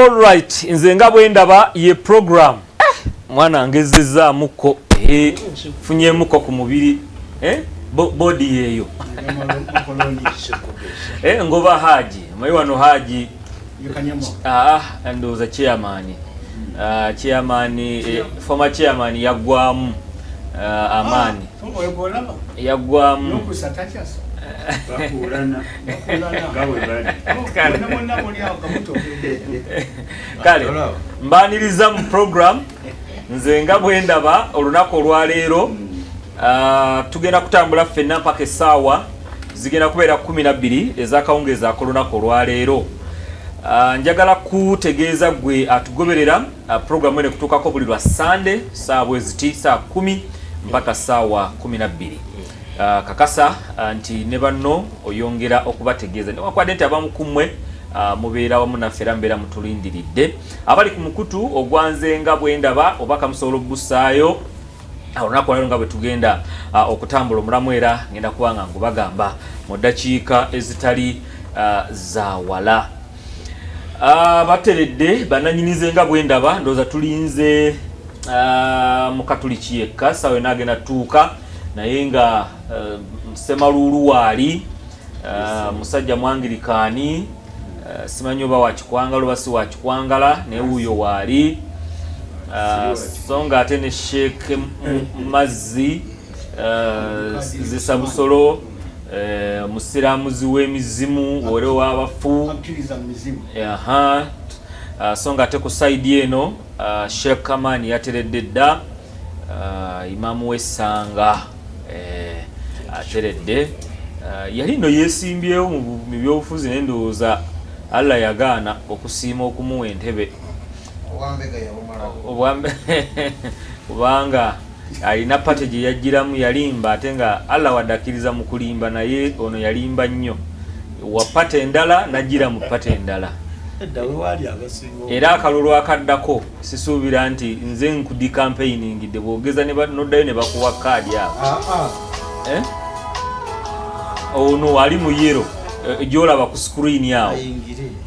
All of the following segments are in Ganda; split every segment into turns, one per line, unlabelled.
Alright, nze nga bwe ndaba ye program, mwana ngezezaamuko, funyemuko ku mubiri, body yeeyo. Ngoba haji mayi wano haji. Ah, ndowooza chairman, chairman, former chairman yaggwamu amaanyi, yaggwamu.
Bakuulana nga bwe bali.
Kale mbaniriza mu program Nze nga bwe ndaba olunaku olwaleero. Tugenda kutambula ffenna mpaka essaawa zigenda kubeera 12 ez'akawungeezi ak'olunaku olwaleero. Njagala kutegeeza gwe atugoberera, programu eno ekutuukako buli lwa Sande saawa bwe ziti, saa 10 mpaka saawa 12. Kakasa nti ne banno oyongera okubategeeza, newankubadde nti abamu ku mmwe mubeera wamu naffe era mubeera mutulindiridde. Abali ku mukutu ogwanze nga bwendaba oba kamusobola okugusaayo olunaku olwaleero nga bwe tugenda okutambula omulamu, era ngenda kuba nga ngubagamba mu ddakiika ezitali za wala. Bateredde bananyinize nga bwendaba. Ndowooza tulinze mukatuliki yekka, saawa yonna agenda tutuuka, naye nga Semaluulu waali, musajja mwangirikaani, simanyi oba wakikwangala oba si wakikwangala, naye wuuyo waali. So nga ate ne Sheek Mazzi Zisabusolo, musiramuzi w'emizimu ole w'abafu. Aha. So nga ate ku side eno Sheikh Kamani yateredde dda, imaamu w'essanga, ateredde. Yali nno yeesimbyewo mu byobufuzi, naye ndowooza Allah yagaana okusiima okumuwa entebe. Kubanga alina party gye yajjiramu, yalimba, ate nga Allah wadde akkiriza mu kulimba, naye ono yalimba nnyo wa party endala najjira mu party endala. Era akalulu akaddako sisuubira nti nze nkudi campaigningidde bwogeza noddayo ne bakuwa kaadi abo.
Ah, ah.
Eh? Ono ali mu yellow, gyolaba ku screen awo.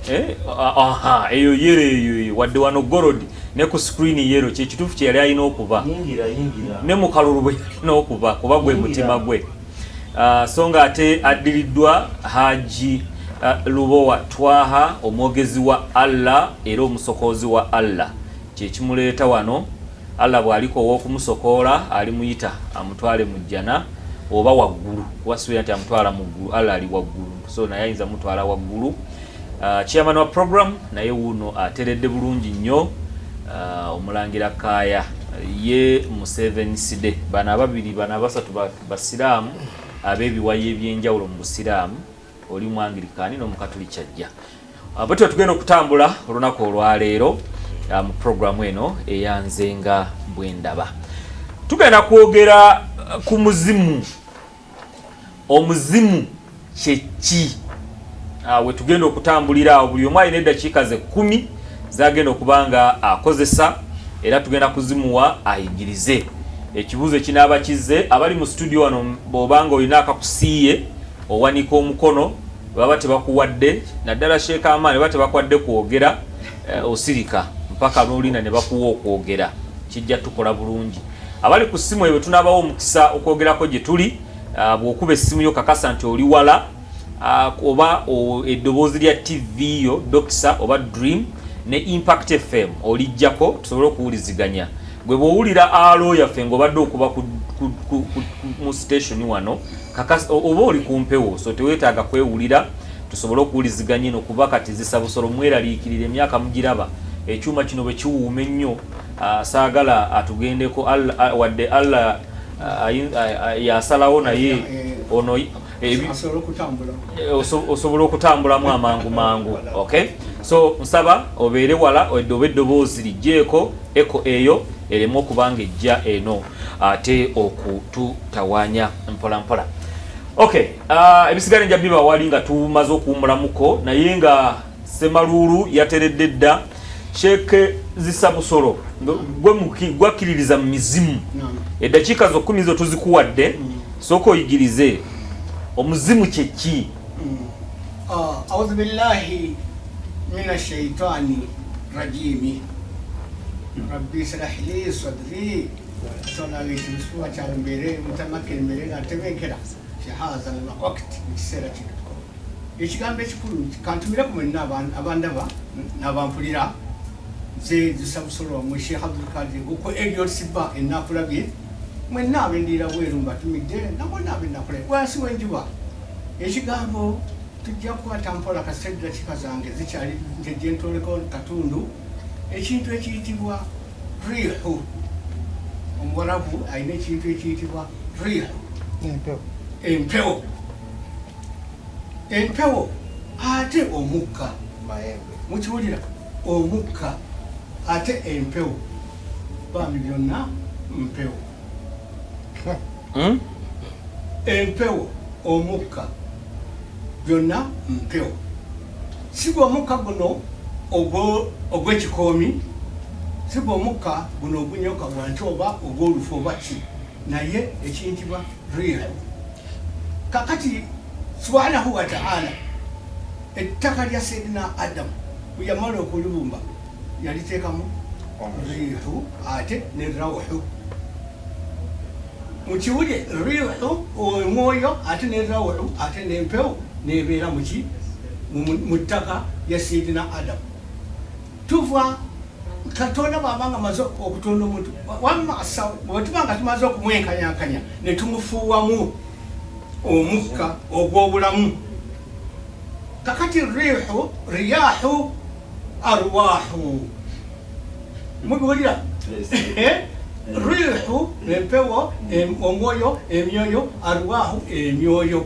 Eh? Aha, eyo yellow, eyo wadde wano gold ne ku screen yellow, kyekituufu kye yali alina okuba ne mu kalulu bwe yalina okuba, kuba gwe mutima gwe. So nga ate addiriddwa Haji Lubowa Twaha, omwogezi wa Allah era omusokoozi wa Allah, kyekimuleeta wano. Allah bw'aliko ow'okumusokoola alimuyita amutwale mu jjana oba waggulu, kuba suubira nti amutwala mu ggulu. Allah ali waggulu, so naye ayinza mutwala waggulu. Chairman wa program naye wuuno ateredde bulungi nnyo, omulangira Kaaya ye Museveniside. Bano ababiri, bano abasatu basiraamu ab'ebiwayi ebyenjawulo mu busiraamu, oli mwangirikaani n'omukatuliki ajja. Bwetyo tugenda okutambula olunaku olwaleero mu programu eno eyanze nga bwendaba. Tugenda kwogera ku muzimu. Omuzimu kyeki? We tugenda okutambulira awo, buli omu alina eddakiika ze 10 zagenda okuba nga akozesa, era tugenda kuzimuwa ayigirize ekibuuzo ekinaaba kizze. Abali mu studio wano, bw'obanga olina akakusiiye, owanika omukono. Baba tebakuwadde, naddala Sheeka Amaani, baba tebakuwadde kwogera, osirika mpaka n'olina ne bakuwa okwogera. Kijja tukola bulungi. Abali ku ssimu ebyo tunaabawo omukisa okwogerako gye tuli. Bw'okuba essimu yo, kakasa nti oli wala, oba eddoboozi lya TV yo Dokisa oba Dream ne Impact FM olijjako, tusobole okuwuliziganya. Gwe bw'owulira alo yaffe ng'obadde okuba mu station wano, oba oli ku mpewo, so teweetaaga kwewulira, tusobole okuwuliziganya eno, kuba kati Zisabusolo mweraliikirira, emyaka mugiraba, ekyuma kino bwe kiwuuma ennyo, saagala atugendeko. Wadde Allah yasalawo, naye ono osobola okutambulamu amangu mangu. Okay, so nsaba obeere wala, oba eddoboozi lijjeeko eko eyo ereme okuba nga ejja eno ate okututawanya mpola mpola. Okay, ebisigale nja biba wali nga tumaze okuwumulamuko, naye nga Semaluulu yateredde dda. Sheeke Zisabusolo, gwakkiririza mu mizimu, eddakiika zo 10 zo tuzikuwadde. Sooka oyigirize omuzimu kyeki.
Auzu billahi mina shaitani. Rajimi rabbi shrah li sadri sonabikibisuba kyange mbeere mutamakkini mbeere nga ntebenkera fi haza alwakti mu kiseera kino. Ekigambo ekikulu kantumire ku mwenna abandaba n'abampulira. Nze nzisa busolo wamwe Sheikh Abdulkadir Guko Eliot Siba enakulabye mwenna abendiira bweru mbatumidde nabonna abenakulabye wansi w'enjuba. Ekigambo tujja kukwata mpola kasita eddakiika zange zikyali nze gye ntoleko katundu. Ekintu ekiyitibwa riihu, omuwarabu alina ekintu ekiyitibwa riihu, empewo, empewo ate omukka, mukiwulira, omukka ate empewo, bambi byonna mpewo. Empewo, omukka, byonna mpewo. Si gwe omukka guno ogw'ekikoomi, si gwe omukka guno ogunyoka wansi oba ogw'olufu oba ki, naye ekiyitibwa riihu. Kakati subhanahu wa ta'ala ettaka lya Sayyidina Adamu bwe yamala okulibumba yaliteekamu riihu ate ne rawuhu. Mukiwulye, riihu omwoyo ate ne rawuhu ate n'empewo nebeera muki mu ttaka lya Sayyidina Adamu. Tuva Katonda bw'aba nga amaze okutonda omuntu, bwe tuba nga tumaze okumwenkanyankanya ne tumufuuwamu omukka ogw'obulamu. Kakati riihu, riyahu, arwahu, mubiwulira? Riihu empewo, omwoyo, emyoyo, arwahu emyoyo.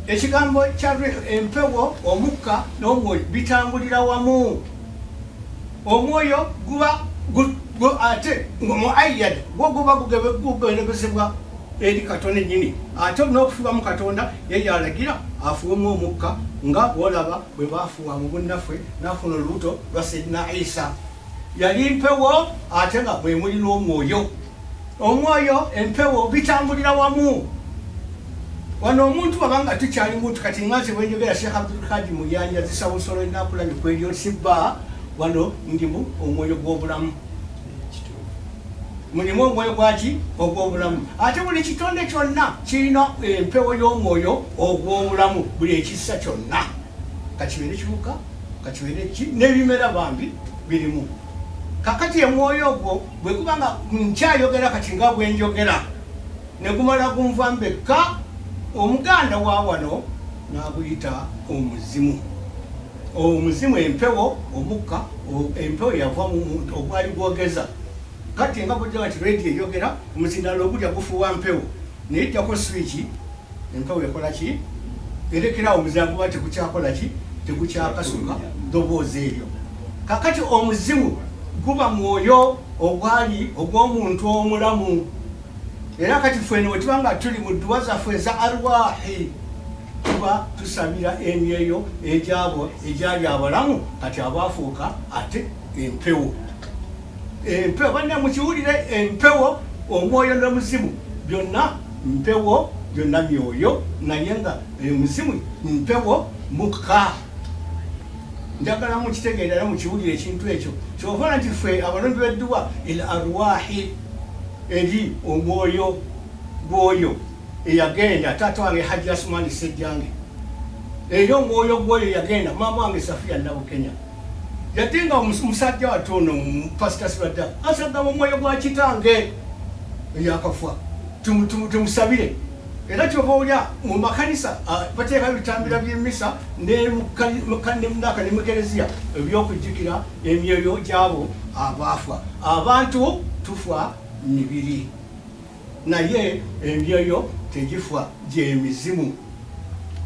Ekigambo kya riihu, empewo, omukka n'omwoyo bitambulira wamu. Omwoyo guba ate muayyad, gwo guba gugerebezebwa eri Katonda ennyini, ate n'okufuuwamu Katonda ye yalagira afuuwemu omukka, nga bw'olaba bwe baafuuwa mu bunnaffe n'afuna olubuto lwa Sayyidina Isa. Yali mpewo ate nga mwe muli n'omwoyo. Omwoyo, empewo bitambulira wamu. Wano omuntu bw'aba nga tukyali muntu, kati nga nze bwe njogera Sheikh Abdulkadir Muyanja Zisa Busolo Nakulabye kw'eryo sibba, wano ndimu omwoyo gw'obulamu. Mulimu omwoyo gwaki? Ogw'obulamu. Ate buli kitonde kyonna kirina empewo y'omwoyo ogw'obulamu, buli ekissa kyonna, kakibeere kiwuka, kakibeere ki, n'ebimera bambi birimu. Kakati omwoyo ogwo bwe guba nga nkyayogera kati nga bwe njogera, ne gumala gunva mbekka, Omuganda wa wano n'aguyita omuzimu. Omuzimu empewo, omukka, empewo yava mu muntu ogwali gwogeza. Kati nga bw'ojja nti rediyo eyogera, omuzindaalo ogulya gufuuwa mpewo, naye ejjako swiki, empewo ekola ki? Erekerawo omuzindaalo guba tegukyakola ki? Tegukyakasuka ddoboozi eryo. Kakati omuzimu guba mwoyo ogwali ogw'omuntu omulamu. Era kati ffe eno bwe tuba nga tuli mu dduwa zaffe eza arwahi, tuba tusabira emyoyo egyabo egyali abalamu kati abaafuuka ate empewo. Empewo, banna mukiwulire, empewo, omwoyo n'omuzimu byonna mpewo, byonna myoyo, naye nga omuzimu mpewo mukka. Njagala mukitegeere era mukiwulire ekintu ekyo. Kyova nti ffe abalombi b'edduwa il arwahi, eri omwoyo gw'oyo eyagenda, taata wange Hajji Asumani Ssejjange, eri omwoyo gw'oyo eyagenda, maama wange Safiya Nabukenya, yadde nga omusajja wattu ono Pasita Sibadda asagamba omwoyo gwa kitange eyakafa tumusabire. Era kyova olya mu makanisa bateekayo ebitambira by'emisa ne mu kereziya eby'okujjukira emyoyo gy'abo abaafa. Abantu tufa mibiri, naye emyoyo tegifa, gy'emizimu.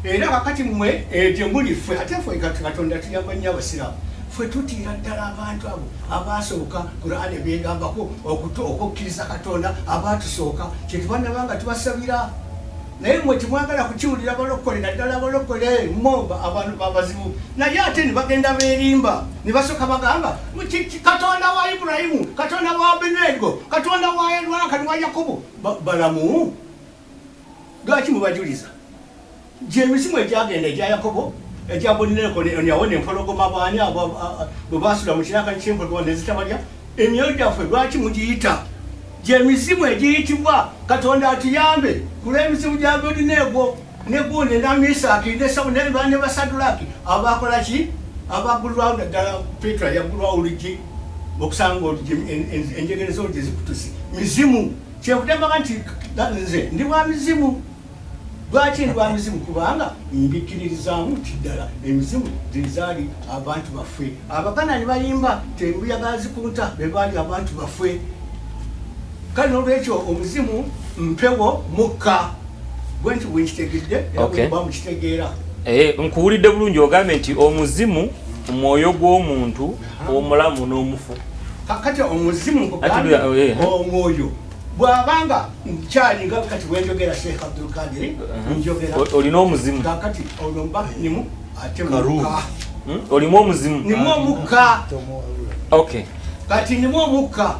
Era kakati mmwe gye muli ffe, ate ffe Katonda tuyamba nnyo Abasiraamu, ffe tutiira ddala abantu abo abaasooka Kuraani ebyegambako okukkiriza Katonda, abaatusooka, kyetuva naba nga tubasabira. Naye mmwe temwagala kukiwulira, balokole, naddala abalokole mo abantu babazibu, naye ate ne bagenda beerimba ne basooka bagamba Katonda wa Ibulayimu, Katonda wa Abenego, Katonda wa Elwaka ne wa Yakobo balamu. Lwaki mubajuliza? Gy'emizimu egyagenda egya Yakobo, Ekya Abeduneego yawona empologoma, baani abo bwe basula mu kiraka ky'empologoma ne zitabalya? Emyoyo gyaffe lwaki mugiyita gyemizimu egiyitibwa? Katonda atuyambe ku lw'emizimu gya Abeduneego ne gundi na Misaki ne Basadulaki abakola ki, abagulwawo naddala Petro yaggulwawo oluggi okusanga oluggi, enjegere z'oluggi zikutuse. Mizimu. Kyenvudde mbaga nti nze ndi wa mizimu. Lwaki ndi wa mizimu? Kubanga mbikkiririzaamu nti ddala emizimu zezaali abantu baffe. Abaganda ne bayimba tembuyaga zikunta, be baali abantu baffe. Kale n'olwekyo omuzimu mpewo, mukka, bwe nti bwenkitegedde era bwe mukitegeera.
Nkuwulidde bulungi, ogambye nti omuzimu mwoyo gw'omuntu omulamu n'omufu.
Kakati omuzimu nkugambye omwoyo bw'abanga nkyali nga kati bwenjogera, Sheikh Abdulkadir, njogera.
Olina omuzimu.
Kakati olwo mba nimu ate mukka.
Olimu omuzimu.
Nimu omukka. Kati nimu omukka,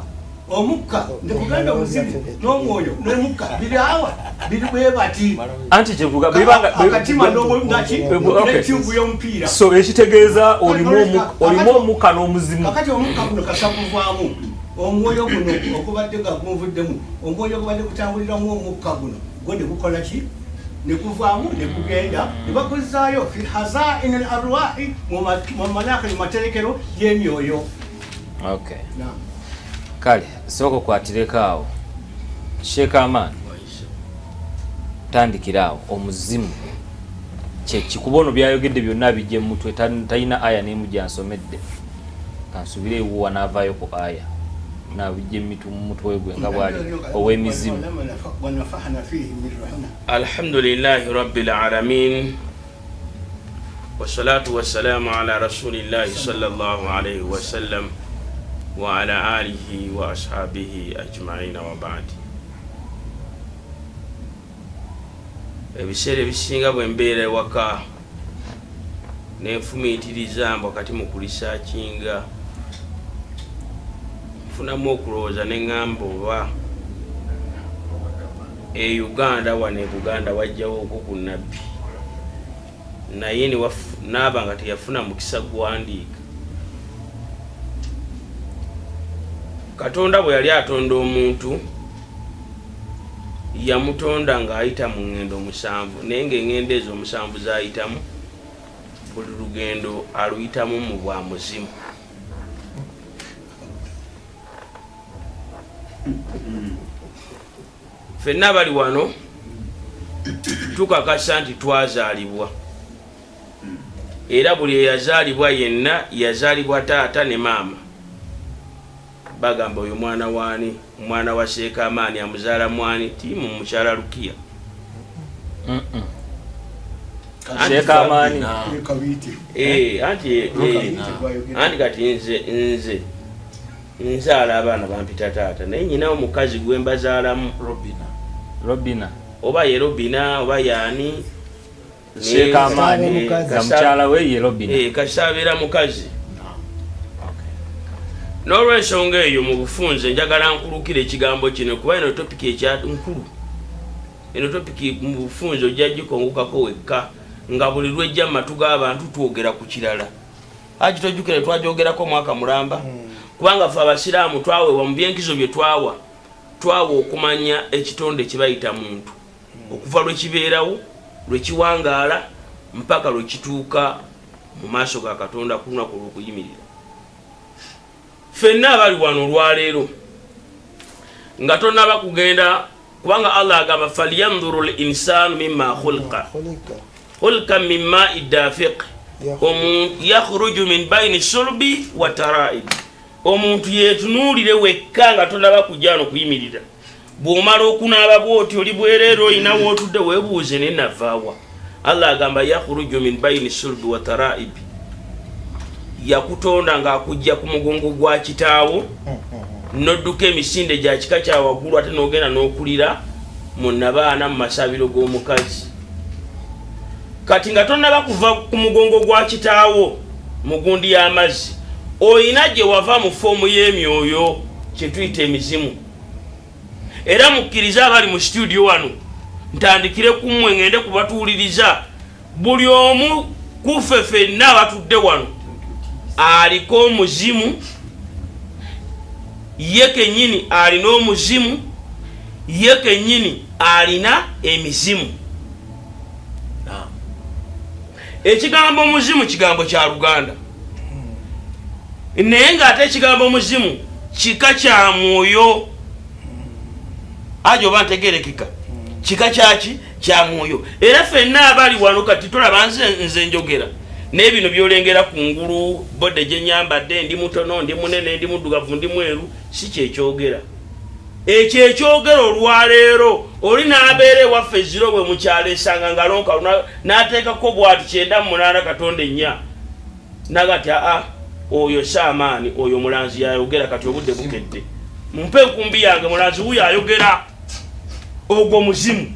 omukka ndikugenda omuzimu n'omwoyo n'omukka biri awa, biri bwe bati.
Anti kyevuga bibanga
akatima naki n'etyubu y'omupiira.
So ekitegeeza olimu omukka n'omuzimu.
Kakati omukka guno kasa kuvaamu omwoyo guno ogubadde nga gunvuddemu, omwoyo ogubadde gutambuliramu omukka guno gwo ne gukola ki? Ne guvaamu ne gugenda ne baguzzaayo fi hazaini al arwahi, mu manaka, mu materekero y'emyoyo.
Kale sooka okwatireko awo, Sheikh Aman, tandikira awo. Omuzimu kyekikuba ono byayogedde byonna bijje mu mutwe, talina aya n'emu gyansomedde. Kansubire ewuwa n'avaayo ku aya nabijja emitu mu mutwe gwe nga bwali ow'emizimu.
Wanafahana fihi min ruhina.
Alhamdulillahi rabbil alamin, wassalatu wassalamu ala rasulillahi sallallahu alaihi wasallam wa ala alihi wa ashabihi ajmaina, wa ba'di. Ebiseera ebisinga bwe mbeera ewaka nenfumiitiriza mbwa kati mu kulisaakinga nfunamu okulowooza ne ŋŋamba oba e Uganda wano e Buganda wajjawo okwo ku nabbi, naye naaba nga teyafuna mukisa guwandiika. Katonda bwe yali atonda omuntu yamutonda ng'ayita mu ŋŋendo 7, naye ng'eŋŋendo ezo 7 z'ayitamu buli lugendo aluyitamu mu bwa muzimu. Ffenna bali wano tukakasa nti twazaalibwa, era buli eyazaalibwa yenna yazaalibwa taata ne maama. Bagamba oyo mwana waani? Mwana wa Seeka Amaani. Amuzaala mwani? Tiimu mukyala Lukiya.
Seeka Amaani.
Anti kati nze nzaala abaana bampita taata, naye nyina omukazi gwe mbazaalamu.
Robina.
Oba ye Robina oba yaani.
Seeka Amaani nga mukyala we ye Robina.
Kasita abeera mukazi. N'olwensonga eyo mu bufunze njagala nkulukira ekigambo kino, kuba eno topiki ekya nkulu. Eno topiki mu bufunze ojja gikongokako wekka, nga buli lwejja mu matu g'abantu twogera ku kirala. Haji, tojjukira twajogerako omwaka mulamba? Kubanga ffe abasiraamu twaweebwa mu byenkizo bye twawa, twawa okumanya ekitonde kye bayita muntu okuva lwe kibeerawo, lwe kiwangaala, mpaka lwe kituuka mu maaso ga Katonda ku lunaku olw'okuyimirira. Ffenna abali wano olwaleero nga tonaba kugenda, kubanga Allah agamba falyanzuru l insanu mimma khulqa, khulqa min mai dafiq yakhruju min baini sulbi wa taraib. Omuntu yetunuulire wekka nga tonaba kujja wano kuyimirira. Bw'omala okunaaba bwoti oli bwereere, olina wootudde, weebuuze naye navaawa. Allah agamba yakhruju min baini sulbi wa taraibi, yakutonda ng'akujja ku mugongo gwa kitaawo nodduka emisinde gya kika kya waggulu, ate n'ogenda n'okulira mu nabaana mu masabiro g'omukazi. Kati nga tonnaba kuva ku mugongo gwa kitaawo mu gundi y'amazzi, oyina gye wava mu foomu y'emyoyo kye tuyita emizimu. Era mukkirize abali mu situdiyo wano, ntandikire ku mmwe ngende kubatuwuliriza buli omu. Kuffe ffenna abatudde wano aliko omuzimu, ye kennyini alina omuzimu, ye kennyini alina emizimu. Ekigambo muzimu kigambo kya Luganda, naye ng'ate ekigambo muzimu kika kya mwoyo. Ajo oba ntegerekeka? Kika kyaki? Kya mwoyo. Era ffenna abali wano kati tolaba nze njogera naye bino byolengera ku ngulu, body gye nyambadde, ndi mutono, ndi munene, ndi muddugavu, ndi mweru, si kyekyogera. Ekyo ekyogera olwaleero oli n'abeera ewaffe ziro bwe mukyalo esanga nga lonka n'ateekako bwati 98 katonda ennya naga ti aa oyo saamaani, oyo mulanzi yayogera. Kati obudde bukedde, mumpe enkumbi yange, mulanzi wuyo ayogera. Ogwo muzimu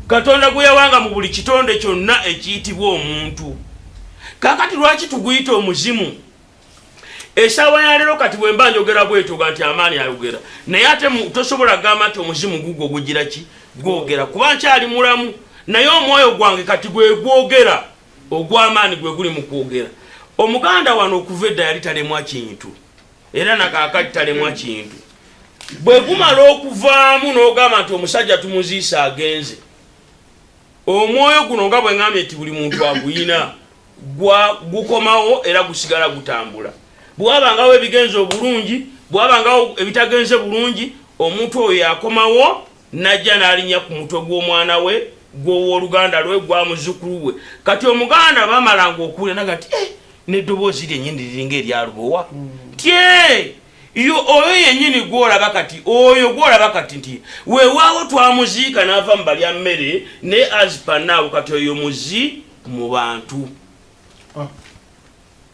Katonda gwe yawanga mu buli kitonde kyonna ekiyitibwa omuntu. Kakati lwaki tuguyita omuzimu esaawa ya leero? Kati bwe mba njogera bwetoga nti amaani ayogera, naye ate tosobola kugamba nti omuzimu gugwo gugira ki gwogera, kuba nkyali mulamu, naye omwoyo gwange kati gwe gwogera, ogw'amaani gwe guli mu kwogera. Omuganda wano okuva edda yali talemwa kintu, era nakaakati talemwa kintu. Bwe gumala okuvaamu n'ogamba nti omusajja tumuziisa agenze, omwoyo guno, nga bwe ŋambye nti buli muntu aguyina, gukomawo era gusigala gutambula. Bwewabangawo ebigenze obulungi, bwewabangawo ebitagenze bulungi, omuntu oyo yakomawo najja n'alinnya ku mutwe gw'omwana we, gw'owooluganda lwe, gwa muzzukulu we. Kati omuganda bamalanga okuwulira naga nti eh, n'eddoboozi lyennyini liringa eryalubowa tye yo oyo yennyini gwolaba kati, oyo gwolaba kati nti weewaawo twamuziika n'ava mu balya mmere, naye as per now kati oyo muzi mu bantu.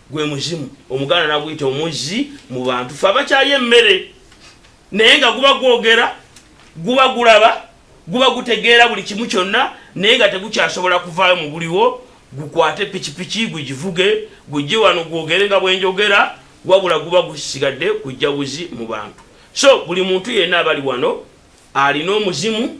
Gwe muzimu omuganda naguyita omuzzi mu bantu, fe abakyali emmere, naye nga guba gwogera, guba gulaba, guba gutegeera buli kimu kyonna, naye nga tegukyasobola kuvaayo mu buliwo gukwate pikipiki gugivuge gujje wano gwogere nga bwenjogera, wabula guba gusigadde kujja buzi mu bantu. So buli muntu yenna abali wano alina omuzimu.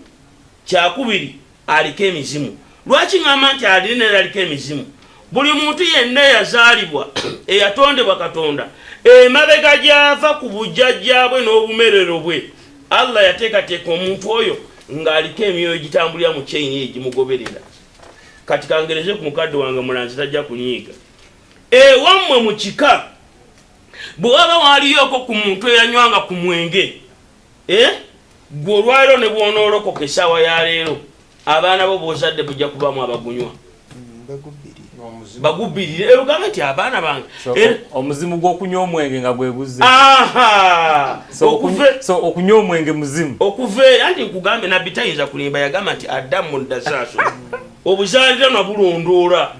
Kyakubiri, aliko emizimu. Lwaki ŋŋamba nti alina era aliko emizimu? Buli muntu yenna eyazaalibwa, eyatondebwa Katonda, emabega gy'ava ku bujjajjaabwe n'obumerero bwe, Allah yateekateeka omuntu oyo ng'aliko emyoyo gitambulira mu chain egimugoberera. Kati kangereze ku mukadde wange mulanzi, tajja kunyiiga. Ewammwe mu kika bwe waba waaliyoko ku muntu eyanywanga ku mwenge, eh? Gwe olwaleero ne bw'onoolokoka essaawa ya leero, abaana bo b'ozadde bujja kubamu abagunywa. Bagubbirire era ogambe nti abaana bange.
Omuzimu gw'okunywa omwenge nga gwe guzze. So okunywa omwenge muzimu.
Okuva era nti nkugambe, nabbi tayinza kulimba, yagamba nti addamu ddasaaso obuzaaliranwa bulondoola.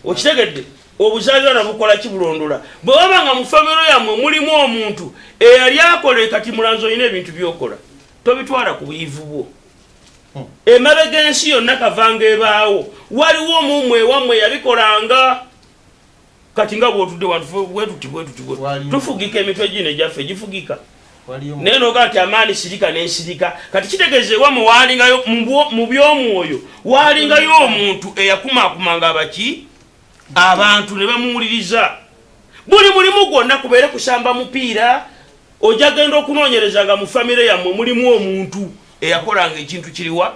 Okitegedde? Obuzaaliranwa bukola ki? Bulondoola. Bwe waba nga mu famire yammwe mulimu omuntu eyali akola, kati mulanzi olina ebintu byokola, tobitwala ku buyivu bwo. Emabega ensi yonna kavanga ebaawo, waliwo omumwe ewammwe yabikolanga. Kati nga bwotudde wantu bwetuti bwetuti tufugika, emitwe gino egyaffe gifugika, naye noga nti amaani sirika nensirika. Kati kitegeeza ewammwe walingayo mu by'omwoyo walingayo omuntu eyakumakumanga abaki abantu ne bamuwuliriza. Buli mulimu gwonna, kubeere kusamba mupiira, ojja genda okunoonyereza nga mu famire yammwe mulimu omuntu eyakolanga ekintu kiriwa.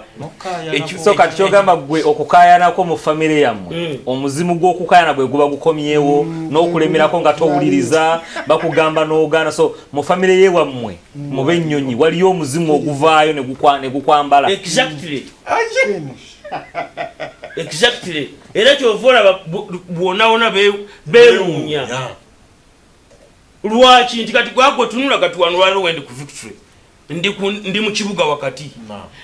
So kati kyogamba gwe okukayanako mu famire yammwe, omuzimu gw'okukayana gwe guba gukomyewo n'okulemerako nga towuliriza, bakugamba n'ogaana. So mu famire yewammwe mu bennyonyi waliyo omuzimu oguvaayo ne gukwambala.
Exactly. Era kyova olaba bwonawona beewuunya lwaki nti kati gwagwe tunula kati wano lwaliro wendi ku Victory, ndi mu kibuga wakati,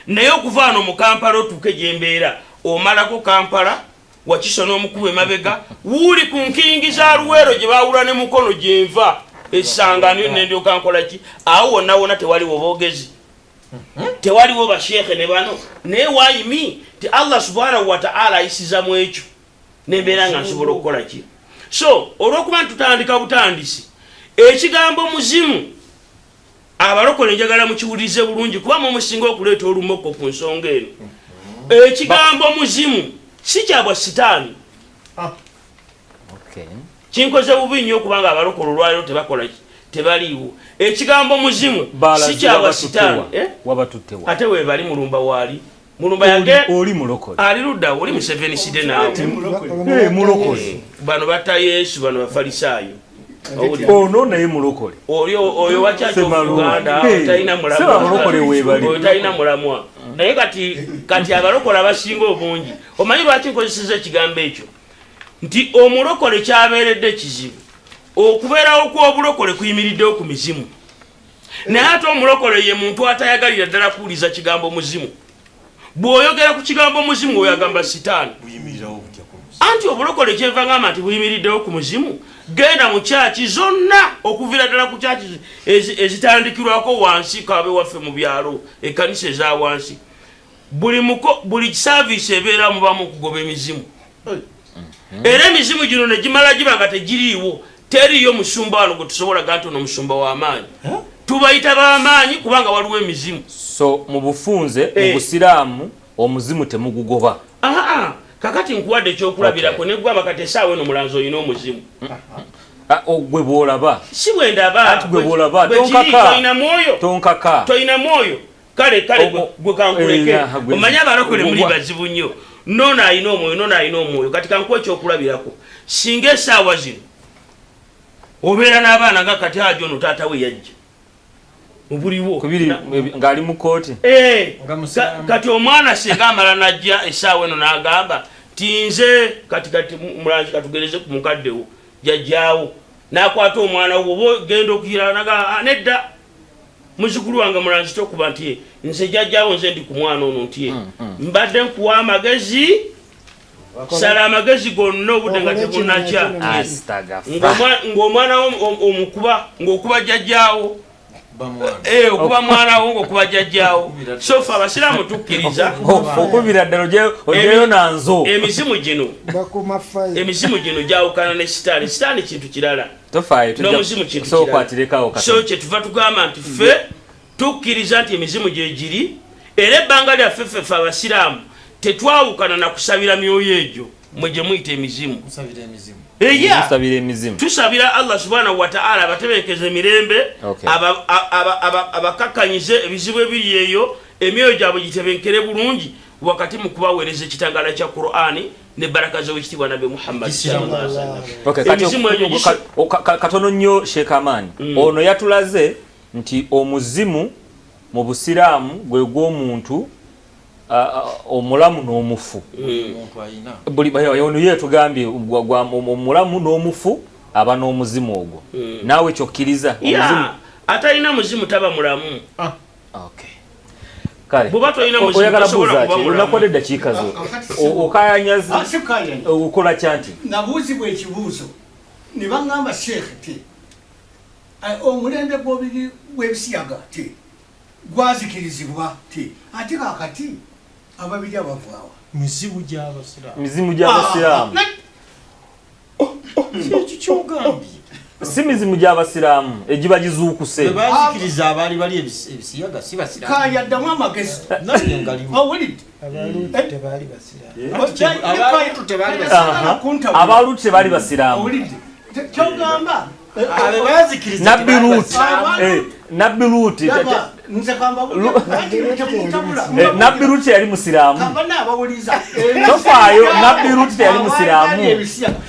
naye okuva wano mu Kampala otuuke gyembeera omalako Kampala, Wakiso n'omukuba emabega wuuli ku nkingi za Luweero gye bawula ne Mukono gyenva esangano nendyoka nkola ki awo wonna wonna tewaliwo boogezi, tewaliwo basheekhe ne bano, naye wayimi ti Allah subhanahu wataala ayisiza mu ekyo nembeera nga nsobola okukola ki. So olwokuba nti tutandika butandisi, ekigambo muzimu abalokole njagala mukiwulirize bulungi, kuba mumusinga okuleeta olumokko ku nsonga eno. Ekigambo muzimu si kyabwa sitaani. Kinkoze bubi nnyo okubanga abalokole olwaliro tebakola tebaliiwo. Ekigambo muzimu si kyawa sitaani. Ate webali Mulumba waali. Mulumba yage
oli mulokole.
Ali ludda oli Museveni side naawe.
Mulokole.
Bano batta Yesu, bano Bafalisaayo.
Ono naye mulokole.
Oyo wa Church of Uganda talina mulamwa.
Mulokole webali.
Oyo talina mulamwa. Naye kati abalokole abasinga obungi. Omanyi lwaki nkozesezza ekigambo ekyo? Nti omulokole kyabeeredde kizibu. Okubeerawo kw'obulokole kuyimiriddewo ku mizimu. Naye ate omulokole ye muntu atayagalira ddala kuwuliza kigambo muzimu. Bw'oyogera ku kigambo muzimu oyo agamba sitaani. Anti obulokole kyenva ngamba nti buyimiriddewo ku muzimu, genda mu kyaki zonna okuviira ddala ku kyaki ezitandikirwako wansi kabe waffe mu byalo, ekkanisa eza wansi. Buli saaviisi ebeera mubamu okugoba emizimu. Era emizimu gino ne gimala giba nga tegiriiwo, teriiyo musumba wano gwe tusobola ga nti ono musumba w'amaanyi. Tubayita b'amaanyi kubanga waliwo emizimu.
So mu bufunze, mu Busiraamu omuzimu temugugoba.
Kakati nkuwadde ekyokulabirako ne ggwamba kati essaawa eno mulanzi olina omuzimu.
Gwe bw'olaba.
Si bwe ndaba.
Anti gwe bw'olaba. Tonkaka.
Tolina mwoyo.
Tonkaka.
Tolina mwoyo. Kale gwe kankuleke. Omanyi abalokole muli bazibu nnyo. Nono alina omwoyo, nono alina omwoyo. Kati kankuwa ekyokulabirako. Singa essaawa zino obeera n'abaana nga kati ajo ono taata we yajja mubuliwo
ng'ali mu kkooti.
Kati omwana singa amala n'ajja essaawa eno n'agamba nti nze kati mulanzi katugereze ku mukaddewo jjajjaawo n'akwata omwana wo oba ogenda okuyira n'agamba nedda muzukulu wange mulanzi tokuba nti nze jjajjaawo nze ndi ku mwana ono nti mbadde nkuwa amagezi. Sala amagezi gonna obudde nga tebunakya. Ng'omwana wo omukuba ng'okuba jjajjaawo. Okuba mwana wo ng'okuba jjajjaawo. So ffe abasiraamu tukkiriza.
Okubira ddala ogyeyo nanzo.
Emizimu gino gyawukana ne sitaani. Sitaani kintu kirala.
Tofaayo,
N'omuzimu kintu kirala. So kye tuva tugamba nti ffe tukkiriza nti emizimu gye giri, era ebbanga lyaffe ffe abasiraamu tetwawukana na kusabira myoyo egyo mwe gye muyita emizimu. Tusabira Allah subhanahu wa ta'ala abatebenkeze emirembe, abakakkanyize ebizibu ebiri eyo, emyoyo gyabwe gitebenkere bulungi wakati mu kubaweereza ekitangaala kya Qur'ani ne baraka z'owekitiibwa Nabbi Muhammad sallallahu alaihi wasallam. Emizimu egyo
katono nnyo Sheikh Amani. Ono yatulaze nti omuzimu mu Busiraamu gwe gw'omuntu omulamu n'omufu. Ono ye tugambye omulamu n'omufu aba n'omuzimu ogwo. Naawe kyokkiriza omuzimu?
Atalina muzimu taba mulamu.
Kale.
Bw'oba tolina muzimu,
Oyagala
tosobola
buuza
kuba
ki?
mulamu.
Olunaku eddakiika zo. Okayanyaza okola kya nti?
Nabuuzibwa ekibuuzo ne baŋŋamba Sheikh ti omulembe gw'ebisiyaga ti gwazikirizibwa ti ate kaakati ababiri abavaawa.
Mizimu gy'Abasiraamu.
Mizimu gy'Abasiraamu.
Ekyo ky'ogambye.
Si mizimu gy'Abasiraamu egiba gizuukuse.
Bwe baazikiriza abaali bali ebisiyaga si Basiraamu.
Kaya ddamu amagezi.
Nange ngalimu.
Owulidde?
Abaluutu tebaali Basiraamu.
Abaluutu tebaali Basiraamu.
Abaluutu tebaali Basiraamu.
Owulidde? Ky'ogamba.
Abe baazikiriza
Nabbi
tebaali
Luuti.
Basiraamu.
Nabbi Luuti.
Nze kamba
Nabbi Luuti teyali Musiraamu.
Kamba n'abawuliza.
Tofaayo, Nabbi Luuti teyali Musiraamu.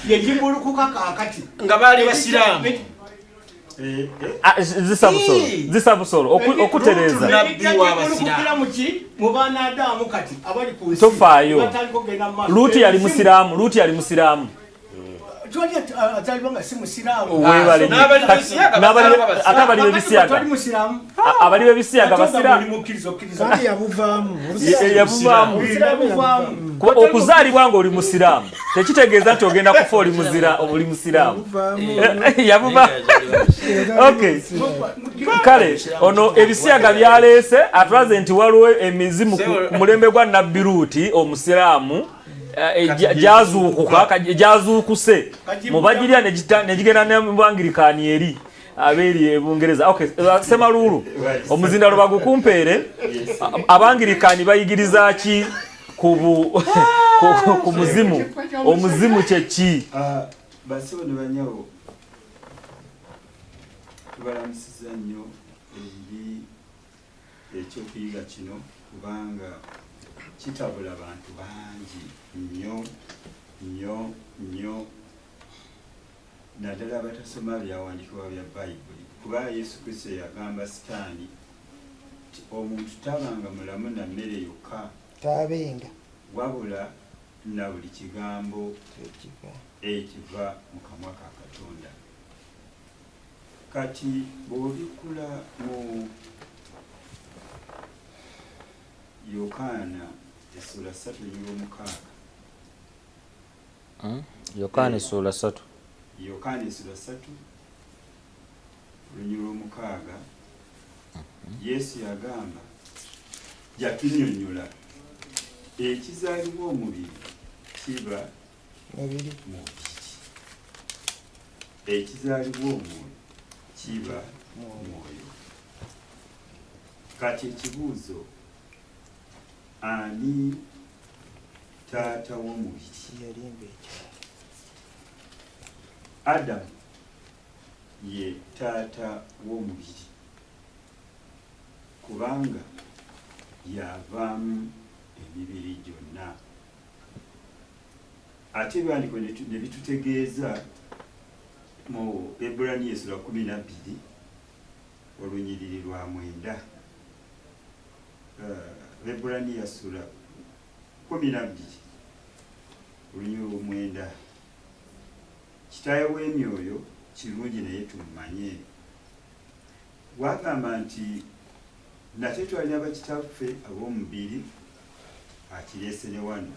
Yegimulukuka kaakati.
Nga baali Basiraamu.
Zisa busolo, okutereeza.
Nabbi w'Abasiraamu.
Mu baana Adamu kati abali ku nsi.
Tofaayo.
Batandika okugenda mu maaso.
Luuti yali Musiraamu, Luuti yali Musiraamu.
Twali ataliba nga si Musiraamu.
Weebale nnyo.
N'abali
Kati,
b'ebisiyaga
n'abali
basiraamu basiraamu.
ate abali b'ebisiyaga.
Toli Musiraamu.
Abali b'ebisiyaga
Ate ogamba
basiraamu.
oli mukkiriza, okkiriza.
Kandi yabuvaamu.
Yabuvaamu.
Yabuvaamu.
Kuba okuzaalibwa ng'oli Musiraamu tekitegeeza nti ogenda kufa oli muzira, oli Musiraamu. Yabuvaamu. Okay. Kale ono ebisiyaga byaleese atulaze nti waliwo emizimu ku mulembe gwa Nabbi Luuti Omusiraamu, gyazuukuka, gyazuukuse mu Bagirya ne gigenda ne mu Bangirikaani eri abeeri e Bungereza. Okay, Semaluulu, omuzindalo bagukumpeere. Abangirikaani bayigiriza ki ku muzimu omuzimu kyeki
ah, basebo ne banyabo tubalamusiza nnyo eri ekyokuyiga kino kubanga kitabula bantu bangi nnyo nnyo nnyo naddala abatasoma byawandiikibwa bya bayibuli kuba yesu kristo yagamba sitaani nti omuntu tabanga mulamu na mmere yokka
tabenga
wabula na buli kigambo ekiva mu kamwa ka katonda kati bw'obikkula mu yokaana essula ssatu olunyiriri
Hmm? Yokaana essuula ssatu.
Yokaana essuula ssatu olunyiriri lw'omukaaga Yesu yagamba yatunyonyola ekizaalibwa omubiri kiba
mubiri
mubiri ekizaalibwa omwoyo kiba mwoyo kati ekibuuzo Ani taata w'omubiri?
Yalimba ekyalo.
Adamu ye taata w'omubiri kubanga y'avaamu emibiri gyonna. Ate ebiwandiiko ne bitutegeeza mu Baebbulaniya essula 12 olunyiriri lwa mwenda. Abebbulaniya ssula 12 oluny olwomwenda. Kitaawe w'emyoyo kirungi naye tumumanye. Bwagamba nti nate twalina bakitaffe ab'omubiri akireese ne wano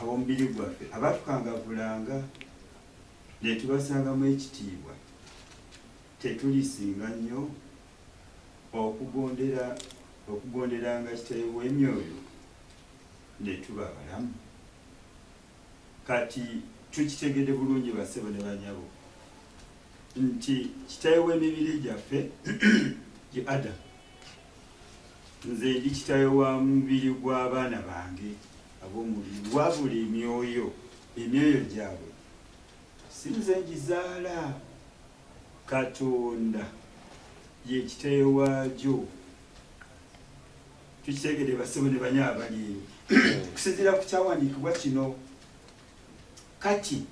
ab'omubiri gwaffe abatukangavvulanga netubasangamu ekitiibwa tetulisinga nnyo Okugondera, okugonderanga Kitawe w'emyoyo ne tuba abalamu. Kati tukitegedde bulungi bassebo ne banyabo nti Kitawe w'emibiri gyaffe ye Adamu. Nze ndi kitawe wa mubiri gw'abaana bange ab'omubiri, wabula emyoyo, emyoyo gyabwe si nze ngizaala. Katonda ye kitawe waagyo. Tukitegedde bassebo ne banyabo abali eyo kusinziira ku kyawandiikibwa kino. Kati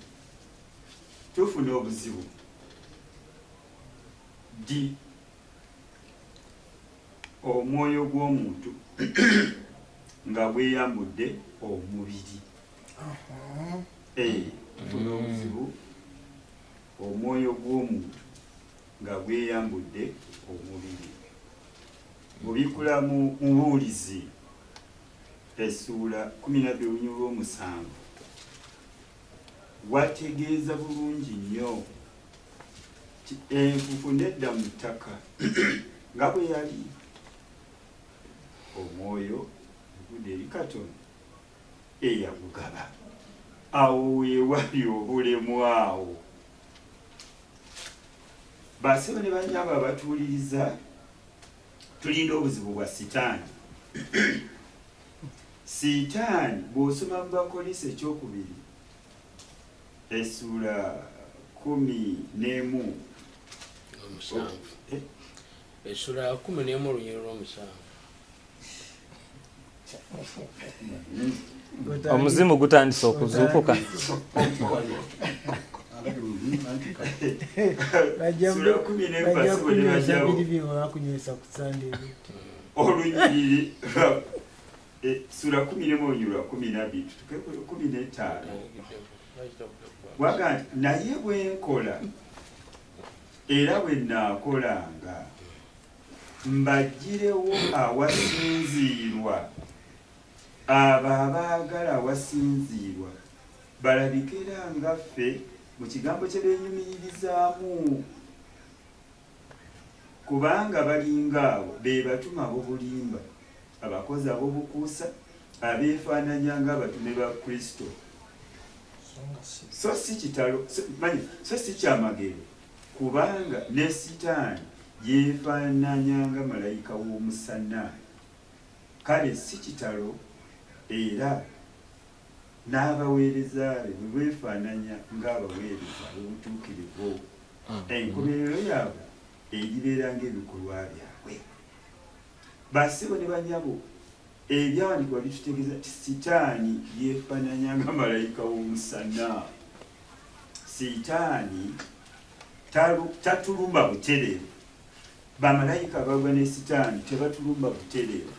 tufuna obuzibu ddi omwoyo gw'omuntu nga gweyambudde omubiri? Eh, tufuna obuzibu Omwoyo gw'omuntu nga gweyambudde omubiri. Bw'obikkula mu Mubuulizi essuula 12 oluny olw'omusanvu, wategeeza bulungi nnyo nti enfufu nedda mu ttaka nga bwe yali, omwoyo ne gudda eri Katonda eyagugaba. Awo wewali obulemu awo. Basebo ne banyabo abatuwuliriza, tulinda obuzibu bwa sitaani. Sitaani bw'osoma mu Bakolinso ekyokubiri essuula 11
Omusanvu.
Eh?
Essuula 11 olunyiriri lw'omusanvu.
Omuzimu gutandise okuzuukuka.
Olunyiriri eh, sura 11 olunyiriri lwa 12 tutuke 15 waga nti naye bwenkola era bwe naakolanga Mbaggirewo awasinziirwa, abo abaagala awasinziirwa balabike era nga ffe mu kigambo kye beenyumiririzaamu. Kubanga balinga abo be batume ab'obulimba, abakozi ab'obukuusa, abeefaananya ng'abatume ba Kristo. So si kitalo, so si kyamagero Kubanga ne Sitaani yeefaananya nga malayika w'omusana. Kale si kitalo Era n'abaweereza be bwe beefaananya ng'abaweereza ab'obutuukirivu, enkomerero yaabwe eribeera ng'ebikolwa byabwe. Bassebo ne bannyabo, Ebyawandiikibwa bitutegeeza nti Sitaani yeefaananya nga malayika w'omusana. Sitaani tatulumba butereevu. Bamalayika abagwa ne Sitaani tebatulumba butereevu.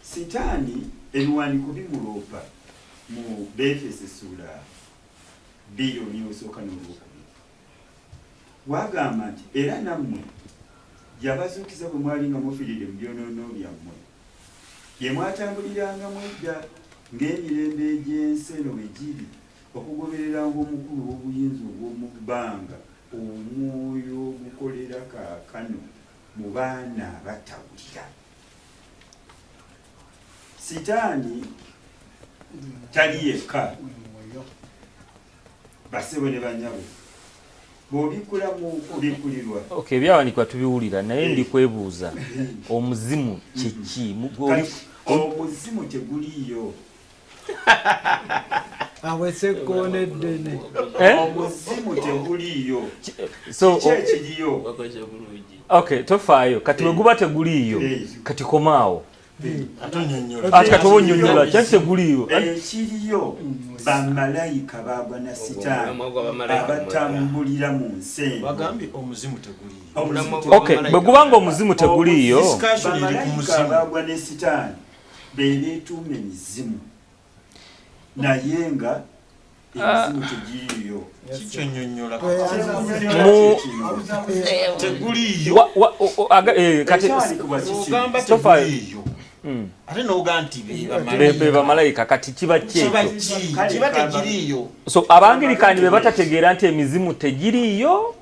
Sitaani ebiwandiiko bimuloopa mu Beefeso essuula 2 oluny olusooka n'olwokubiri. Wagamba nti era nammwe yabazuukiza bwe mwali nga mufiiridde mu byonoono byammwe, bye mwatambulirangamu edda ng'emirembe egy'ensi eno bwe giri, okugobereranga omukulu ow'obuyinza obw'omu bbanga, omwoyo ogukolera kaakano mu baana abatawulira. Sitaani tali yekka. Basebo ne banyabo bw'obikkula mu kubikkulirwa.
Okay, ebyawandiikibwa tubiwulira naye ndi kwebuuza omuzimu kyeki?
Omuzimu teguliiyo.
Awo essekkoona eddene.
Eh?
Omuzimu teguliiyo.
So,
Kiki ekiriyo?
Okay, tofaayo kati bwe guba teguliiyo kati komaawo.
Ate
kati oba onyonyola kyaki teguliiyo?
Ekiriyo bamalayika bagwa na sitaani abatambulira mu nsi eno.
Bagambye omuzimu teguliiyo.
Okay, bwe guba nga omuzimu teguliiyo,
bamalayika abagwa ne sitaani be beetuuma emizimu naye nga emizimu tegiriiyo.
Kikyonyonyola
Mu-
teguliiyo.
Kati
Ogamba
Tofaayo.
teguliiyo ate n'oga nti be
be bamalayika kati kiba ki
kiba
ekyo?
ki kiba tegiriiyo.
So Abangirikaani be batategeera nti emizimu tegiriiyo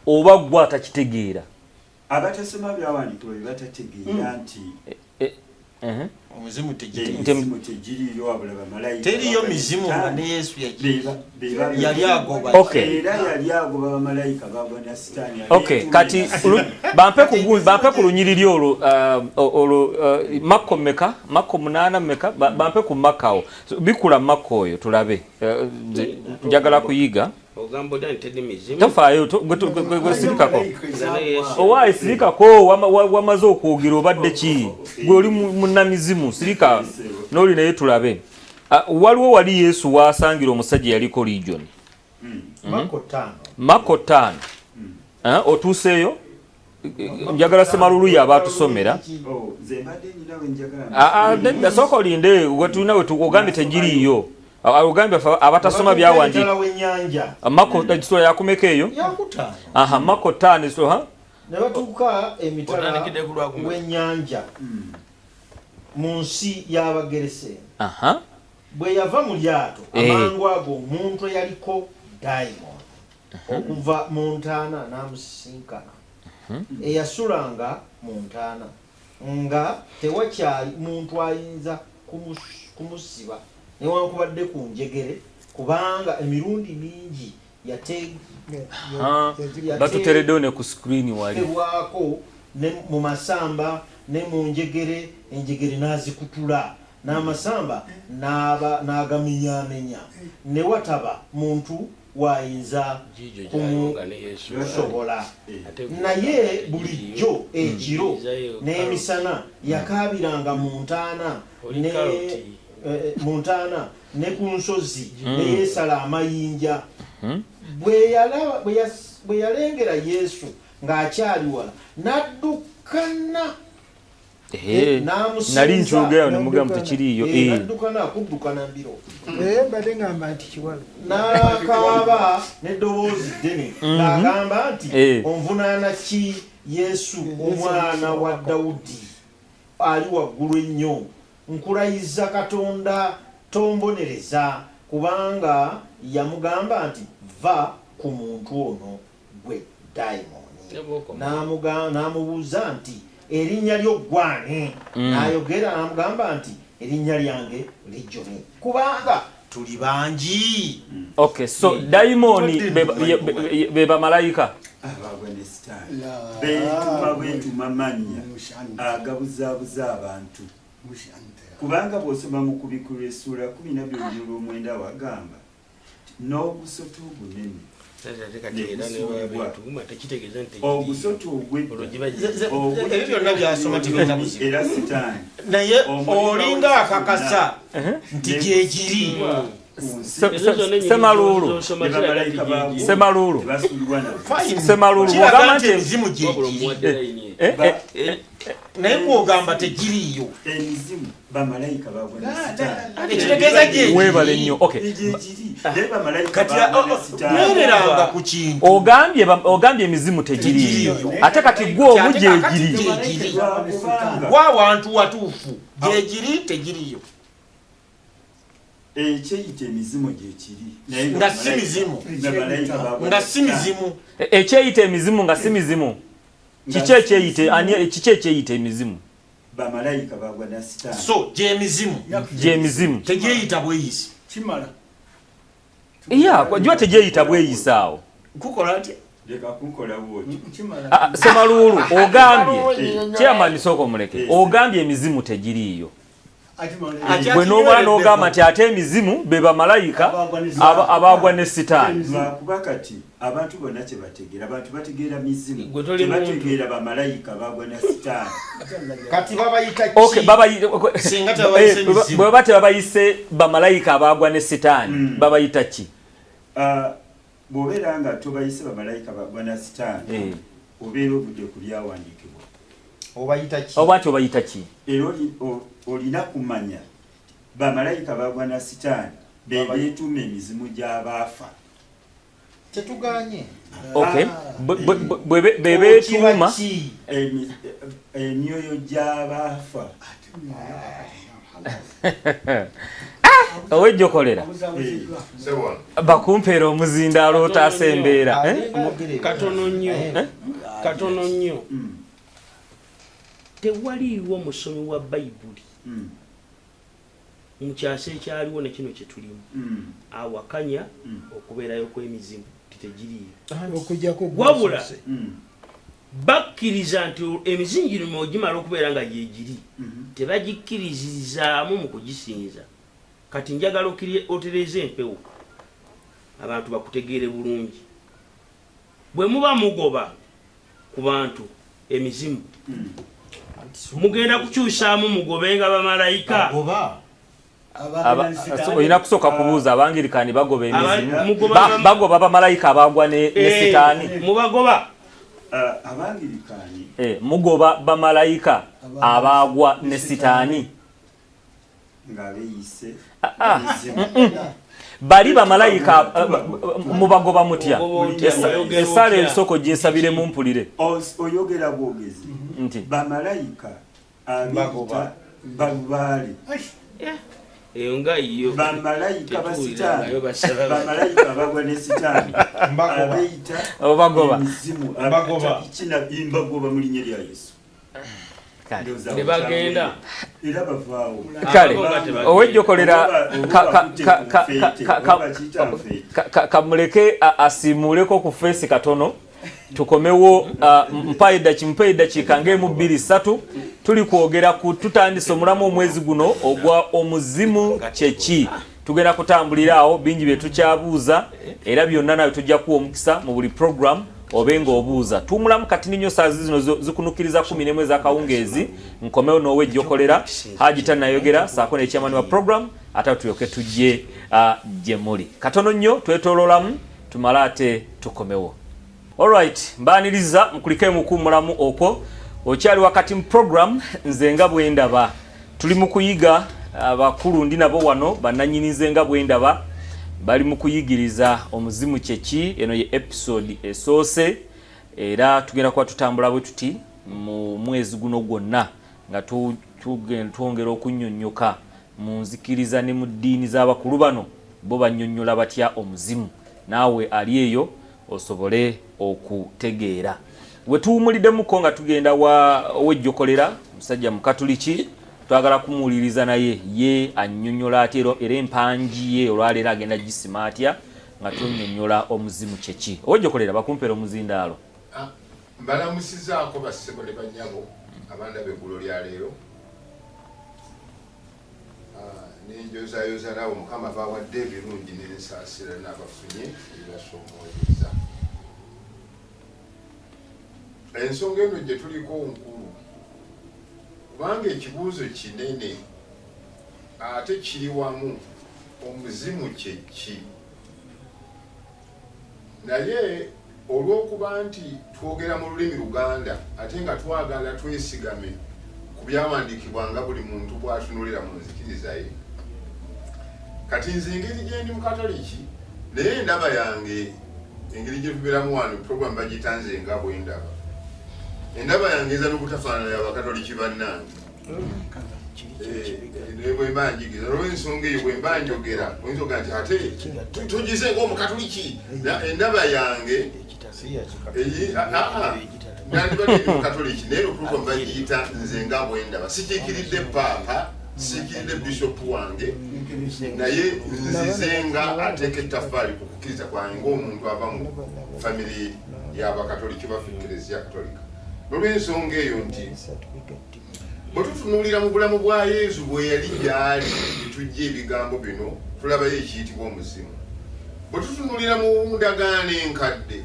oba gwe atakitegeera?
Abatasoma byawandiikibwa bye batategeera nti
Omuzimu tegiriiyo.
Emizimu tegiriiyo wabula bamalayika
Teriyo
bagwa ne
mizimu nga
Sitaani.
ne Yesu yali agoba.
Okay.
Era yali agoba bamalayika bagwa na Sitaani.
Okay, kati bampe ku lunyiriri olwo olwo Makko mmeka? Makko 8 mmeka? Bampe ku Makko awo. So, bikula Makko oyo tulabe. Nze njagala kuyiga.
Ogamba otya nti teri mizimu?
Tofaayo, gwe sirikako.
Owaaye
sirikako, wamaze okwogera obadde ki? Gwe oli munnamizimu, sirika n'oli naye tulabe. Waliwo wali Yesu waasangira omusajja yaliko legion.
Makko 5.
Makko 5. Otuuseeyo? Njagala Ssemalulu yaba atusomera. Nedda sooka olinde, wetulina ogambye tegiriiyo. Ogambye abatasoma byawandiika. Makko sura yakumeka eyo? Aha, Makko 5 so ha?
Ne batuuka emitala w'ennyanja mu nsi y'Abageresene.
Aha.
Bwe yava mu lyato amangu ago omuntu eyaliko dayimooni okuva mu ntaana n'amusisinkana, eyasulanga mu ntaana nga tewakyali muntu ayinza kumusiba newankubadde ku njegere, kubanga emirundi mingi
batutereddewo ne ku screen wali
yateebwako ne mu masamba ne mu njegere, enjegere n'azikutula n'amasamba n'agamenyaamenya, ne wataba muntu wayinza kumusobola. Naye bulijjo ekiro n'emisana yakaabiranga mu ntaana ne ku nsozi ne yeesala amayinja. Bwe yalengera Yesu ng'akyali wala n'addukana.
Nali nkyogera ne mugamba tekiriiyo.
N'addukana akuddukana mbiro.
Mbadde ngamba nti kiwalo.
N'akaaba n'eddoboozi ddene ng'agamba nti onvunaana ki Yesu omwana wa Dawudi ali waggulu ennyo? Nkulayiza Katonda tombonereza, kubanga yamugamba nti va ku muntu ono gwe dayimooni. N'amubuuza nti erinnya lyo ggwani? N'ayogera n'amugamba nti erinnya lyange Legioni, kubanga tuli bangi.
Okay, so dayimooni be bamalayika
abagwa ne Sitaani beetuma bwetuma mannya agabuzaabuza abantu. Kubanga bw'osoma mu Kubikkulwa essuula 12 olwomwenda wagamba n'ogusota ogunene negusuulibwa, ogusota ogwedda.
Ebyo byonna byasoma tebirina buzibu.
Era Sitaani.
Naye olinga akakasa nti gyegiri.
Semaluulu, Semaluulu, Semaluulu,
kiraga
bw'ogamba
nti
nti
emizimu gyegiri,
Eh, eh,
naye gwogamba tegiriiyo.
Emizimu bamalayika bagwa ne Sitaani.
Ekitegeeza gyegiri.
Weebale nnyo, okay.
Gyegiri, naye bamalayika
Kati
bagwa ne Sitaani.
nywereranga ku kintu.
Ogambye emizimu tegiriiyo, ate kati gwe omu gyegiri.
Gyegiri.
Lwakubanga
Gwa wantu watuufu, gyegiri, tegiriiyo.
Ekyeyita emizimu gyekiri, naye
Nga si mizimu.
nga bamalayika bagwa
Nga
ne
si
Sitaani.
mizimu.
Ekyeyita emizimu nga si mizimu, kiki ekyeyita, ani, kiki ekyeyita emizimu?
Bamalayika bagwa na Sitaani.
So gyemizimu.
Gyemizimu.
Tegyeyita bweyisi.
Kimala.
Ya, giba tegyeyita bweyisa awo.
Kukola ntya?
Leka kunkola bwotyo.
Kimala.
Ah, Semaluulu, ogambye, chairman, sooka omuleke, ogambye emizimu tegiriiyo.
Akimala.
Bwe n'omala n'ogamba nti ate emizimu be bamalayika abaagwa ne Sitaani.
Lwakuba kati abantu bonna kyebategeera, abantu bategeera mizimu,
Gwe toli muntu.
tebategeera bamalayika bagwa na Sitaani.
Kati babayita
Okay,
ki? Singa tebabayise mizimu.
Bwe baba tebabayise bamalayika abaagwa ne Sitaani, babayita ki?
Ah, bw'obeera nga tobayise bamalayika bagwa na Sitaani, obeera ovudde ku byawandiikibwa.
Obayita ki?
Oba nti obayita ki?
Era olina kumanya bamalayika bagwa na Sitaani be beetuuma emizimu gy'abaafa.
Tetuganye.
Okay, bwe beetuuma.
Okiba ki?
Emyoyo gy'abaafa.
Owejjokolera.
Obuzabuziddwa.
Sewano.
Bakumpeera omuzindaalo otaasa embeera, eh?
Katono nnyo, katono nnyo. Tewaliiwo musomi wa Bayibuli mu kyasa ekyaliwo ne kino kye tulimu awakanya okubeerayo kw'emizimu titegiriiyo.
Okujjako
Wabula
gwasose.
Bakkiriza nti emizimu gino ogimala okubeera nga gyegiri, tebagikkirizizaamu mu kugisinza. Kati njagala otereeze empewo, abantu bakutegeere bulungi. Bwe muba mugoba ku bantu emizimu, mugenda kukyusaamu mugobenga bamalayika?
Goba.
Olina kusooka kubuuza, Abangirikaani bagoba emizimu?
Mugoba
Bagoba bamalayika abagwa ne Sitaani?
Mubagoba?
Ah, Abangirikaani
Mugoba bamalayika abagwa ne Sitaani?
Ng'abeeyise
Ah,
emizimu.
Bali bamalayika mubagoba mutya?
Ogoba otya? Oyogera
Essaala
otya?
esooka oginsabiremu mpulire.
Oyogera bwogezi.
Nti
bamalayika abeeyita balubaale.
Eyo nga yo
Bamalayika ba
tetuwulirangayo
Sitaani,
basaba.
bamalayika bagwa ne Sitaani
Mbagoba.
abeeyita
Obagoba.
emizimu.
Mbagoba.
Kina mbagoba mu linnya lya Yesu.
Kale.
Ndowooza
Ne bagenda.
Era bavaawo.
Kale.
Abo nga tebagenda.
Owejjokolera,
Oba akutte ku nfeete, oba kiyita nfeete.
kamuleke asiimuuleko ku face katono, tukomewo. Mpa eddakiika ng'emu, bbiri, ssatu. Tuli kwogera ku, tutandise omulamu omwezi guno ogwa omuzimu kyeki. Tugenda kutambulira awo, bingi bye tukyabuuza, era byonna nawe tujja kuwa omukisa mu buli program obe ng'obuuza. Tuwumulamu katini nnyo, saazi zino zikunukiriza 11 ez'akawungeezi. Nkomewo n'owejjokolera Haji Tanayogera saako ne chairman wa program, ate tulyoke tujje gye muli katono nnyo, twetooloolamu tumale ate tukomewo. Alright, mbaaniriza mukulike mukuwumulamu okwo. Okyali wakati mu program Nze nga bwe ndaba. Tuli mu kuyiga, abakulu ndi nabo wano, bannannyini Nze nga bwe ndaba, bali mu kuyigiriza omuzimu kyeki. Eno ye episode esoose, era tugenda kuba tutambula bwe tuti mu mwezi guno gwonna nga twongera okunnyonnyoka mu nzikiriza ne mu ddiini z'abakulu bano, bo bannyonnyola batya omuzimu, naawe ali eyo osobole okutegeera. We tuwumuliddemuko nga tugenda wa owejjokolera, musajja mukatuliki, twagala kumuwuliriza naye ye annyonnyola atya, era empangi ye olwaleero agenda gisima atya nga tunnyonnyola omuzimu kyeki. Owejjokolera, bakumpeera omuzindaalo.
Ah, mbalamusizaako bassebo ne banyabo abandaba eggulo lya leero. Nenjozayoza naabo Mukama bawadde ebirungi nensaasira n'abafunye ebibasoomoozezza. Ensonga eno gye tuliko nkulu kubanga ekibuuzo kinene ate kiri wamu, omuzimu kye ki? Naye olw'okuba nti twogera mu lulimi Luganda ate nga twagala twesigame ku byawandiikibwa nga buli muntu bw'atunuulira mu nzikiriza ye, kati nze engeri gye ndi Mukatoliki naye endaba yange engeri gye tubeeramu wano program bagiyita nze nga bwe ndaba, endaba yange eyinza n'obutafaanana ya Bakatoliki bannange. Eh, bwemba njigiza olwensonga eyo bwemba njogera oyinza oga nti ate tugize ngaomukatuliki endaba yange nandibadde mukatuliki naye olukuko bagiyita nze nga bwendaba sikiikiridde paapa sikiikiridde bishopu wange naye nzize nga ateeka ettafaali ku kukkiriza kwange ngaomuntu ava mu famire y'abakatoliki baffe ekereziya katolika nolwensonga eyo nti Bwe tutunuulira mu bulamu bwa Yesu bwe yali gy'ali ne tujja ebigambo bino tulabayo ekiyitibwa omuzimu. Bwe tutunuulira mu ndagaano enkadde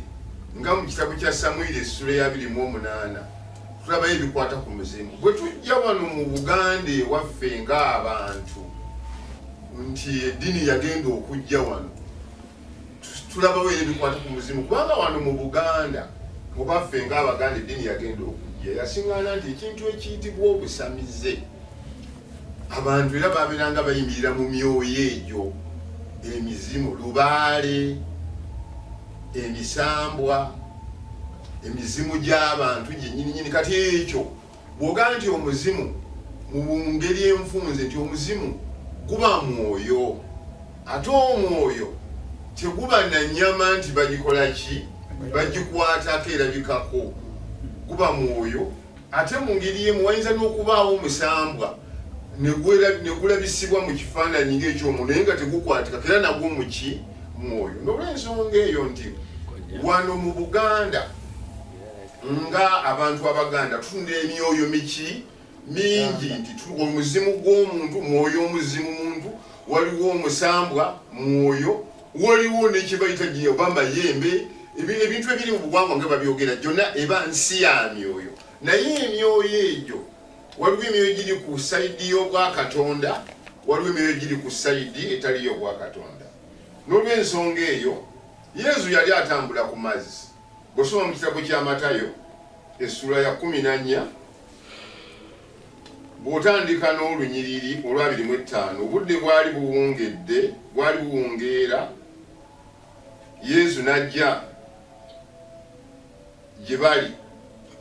nga mu kitabo kya Samwiri essula ya 28 tulabayo ebikwata ku muzimu. Bwe tujja wano mu Buganda ewaffe ng'abantu nti eddiini yagenda okujja wano tulabawo era ebikwata ku muzimu kubanga wano mu Buganda mubaffe ng'Abaganda eddiini yagenda okujja yasiŋŋaana nti ekintu ekiyitibwa obusamize abantu era babeeranga bayimirira mu myoyo egyo emizimu lubaale emisambwa emizimu gy'abantu gyenyininyini kati ekyo Bw'ogamba nti omuzimu mu ngeri enfunze nti omuzimu guba mwoyo ate omwoyo teguba na nnyama nti bagikola ki bagikwatako erabikako guba mwoyo ate mu ngeri emu wayinza n'okubaawo omusambwa ne gulabisibwa mu kifaananyi ng'ekyomu naye nga tegukwatikako era nagwo muki mwoyo n'olwensonga eyo nti wano mu Buganda Nga abantu Abaganda tutunda emyoyo miki mingi nti omuzimu gw'omuntu mwoyo, omuzimu muntu, waliwo omusambwa mwoyo, waliwo nekyebayita oba mayembe, ebintu ebiri mu buwangwa nga babyogera gyonna eba nsi ya myoyo. Naye emyoyo egyo waliwo emyoyo giri ku sayidi y'obwakatonda, waliwo emyoyo giri ku sayidi etali y'obwakatonda. N'olwensonga eyo Yezu yali atambula ku mazzi. Bw'osoma mu kitabo kya Matayo essuula ya 14 bw'otandika n'olunyiriri olwabiri mu ettaano, obudde bwali buwungedde, bwali buwungeera, Yesu n'ajja gye bali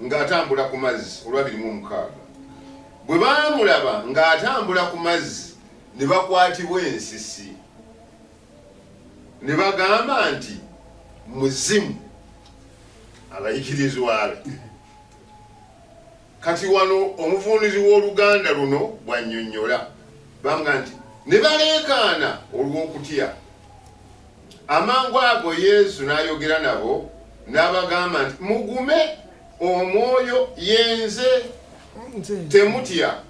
ng'atambula ku mazzi, olw'26. Bwe baamulaba ng'atambula ku mazzi ne bakwatibwa ensisi. Ne bagamba nti, Muzimu. Abayigirizwa be. Kati wano omuvuunuzi w'Oluganda luno bw'annyonnyola, bamugamba nti, Ne baleekaana olw'okutya. Amangu ago Yesu n'ayogera nabo n'abagamba nti, Mugume omwoyo, ye nze, temutya.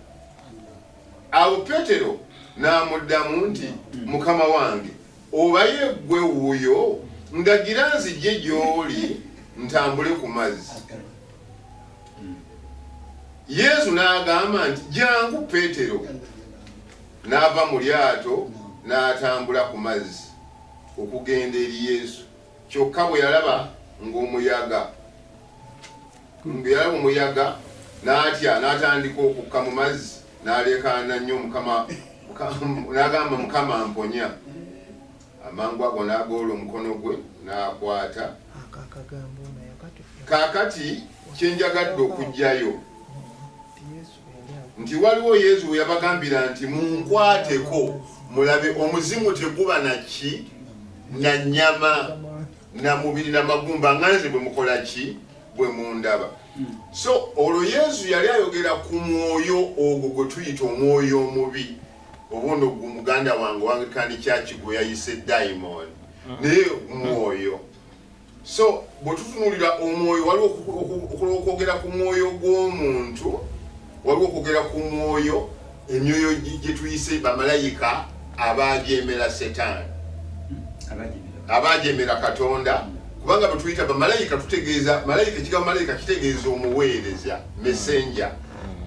Awo Peetero n'amuddamu nti, Mukama wange, oba ye ggwe wuuyo, ndagira nzije gy'oli ntambule ku mazzi. Yesu n'agamba nti, Jjangu, Peetero. N'ava mu lyato n'atambula ku mazzi okugenda eri Yesu. Kyokka bwe yalaba ng'omuyaga Bwe yalaba omuyaga n'atya, n'atandika okukka mu mazzi, n'aleekaana nnyo Mukama, n'agamba, Mukama mponya. Amangu ago n'agolola omukono gwe n'akwata. Kaakati kye njagadde okuggyayo nti waliwo Yesu we yabagambira nti munkwateko mulabe omuzimu teguba na ki na nnyama na mubiri na magumba nga nze bwe mukola ki bwe mundaba. So olwo Yesu yali ayogera ku mwoyo ogwo gwe tuyita omwoyo omubi oba ono gwe muganda wange owangilikani kyaki gwe yayise daimoni naye mwoyo. So bwe tutunulira omwoyo waliwo okwogera ku mwoyo gw'omuntu, waliwo okwogera ku mwoyo Emyoyo gye tuyise bamalayika abajeemera Setaani, abajeemera Katonda, kubanga bwe tuyita bamalayika tutegeeza malayika. Ekigambo malayika kitegeeza omuweereza, messenger.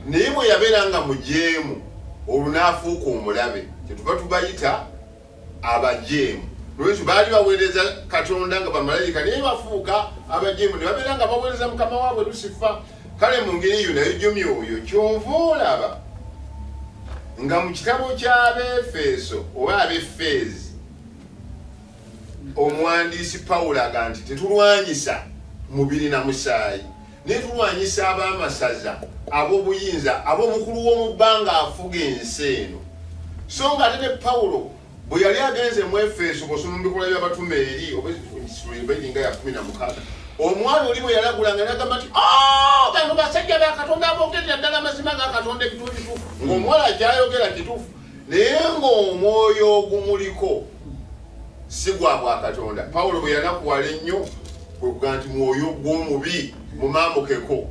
Naye bwe yabeera nga mujeemu, olwo n'afuuka omulabe, kyetuva tubayita abajeemu. Nolwekyo baali baweereza Katonda nga bamalayika, naye bafuuka abajeemu ne babeera nga baweereza mukama waabwe Lusifa. Kale mu ngeri eyo nayo gyo myoyo. Kyova olaba nga mu kitabo ky'Abeefeeso oba Abefeezi, omuwandiisi Pawulo aga nti tetulwanyisa mubiri na musaayi, naye tulwanyisa ab'amasaza, ab'obuyinza, ab'omukulu w'omu bbanga afuga ensi eno. So nga ate ne Pawulo bwe yali agenze mu Efeso, bw'osoma mu Bikolwa by'Abatume eri oba eringa ya 16, omwana oli bwe yalagulanga nagamba nti, "Oh, bano basajja ba Katonda aboogerera ddala amazima ga Katonda ebituufu," ng'omuwala akyayogera kituufu, naye ng'omwoyo ogumuliko si gwa bwa Katonda. Pawulo bwe yanakuwala ennyo kwe kugaa nti mwoyo gw'omubi mumaamukeko.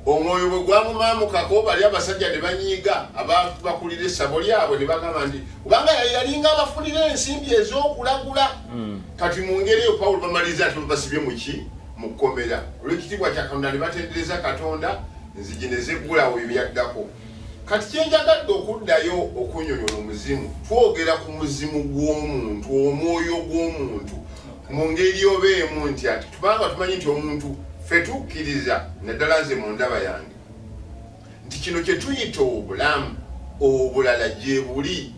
Omwoyo bwe gwamumaamukako, bali abasajja ne banyiiga abakulira essabo lyabwe ne bagamba nti kubanga yali yalinga abafunira ensimbi ez'okulagula. Kati mu ngeri eyo Pawulo bamaliriza nti babasibye muki mu kkomera olw'ekitiibwa kya Katonda, ne batendereza Katonda, nzigi ne zeggulawo. Ebyo byaddako. Kati kyenjagadde okuddayo okunyonyola omuzimu, twogera ku muzimu gw'omuntu, omwoyo gw'omuntu mu ngeri oba emu nti ati tubanga tumanyi nti omuntu ffe tukkiriza, naddala nze mu ndaba yange, nti kino kye tuyita obulamu obulala gye buli,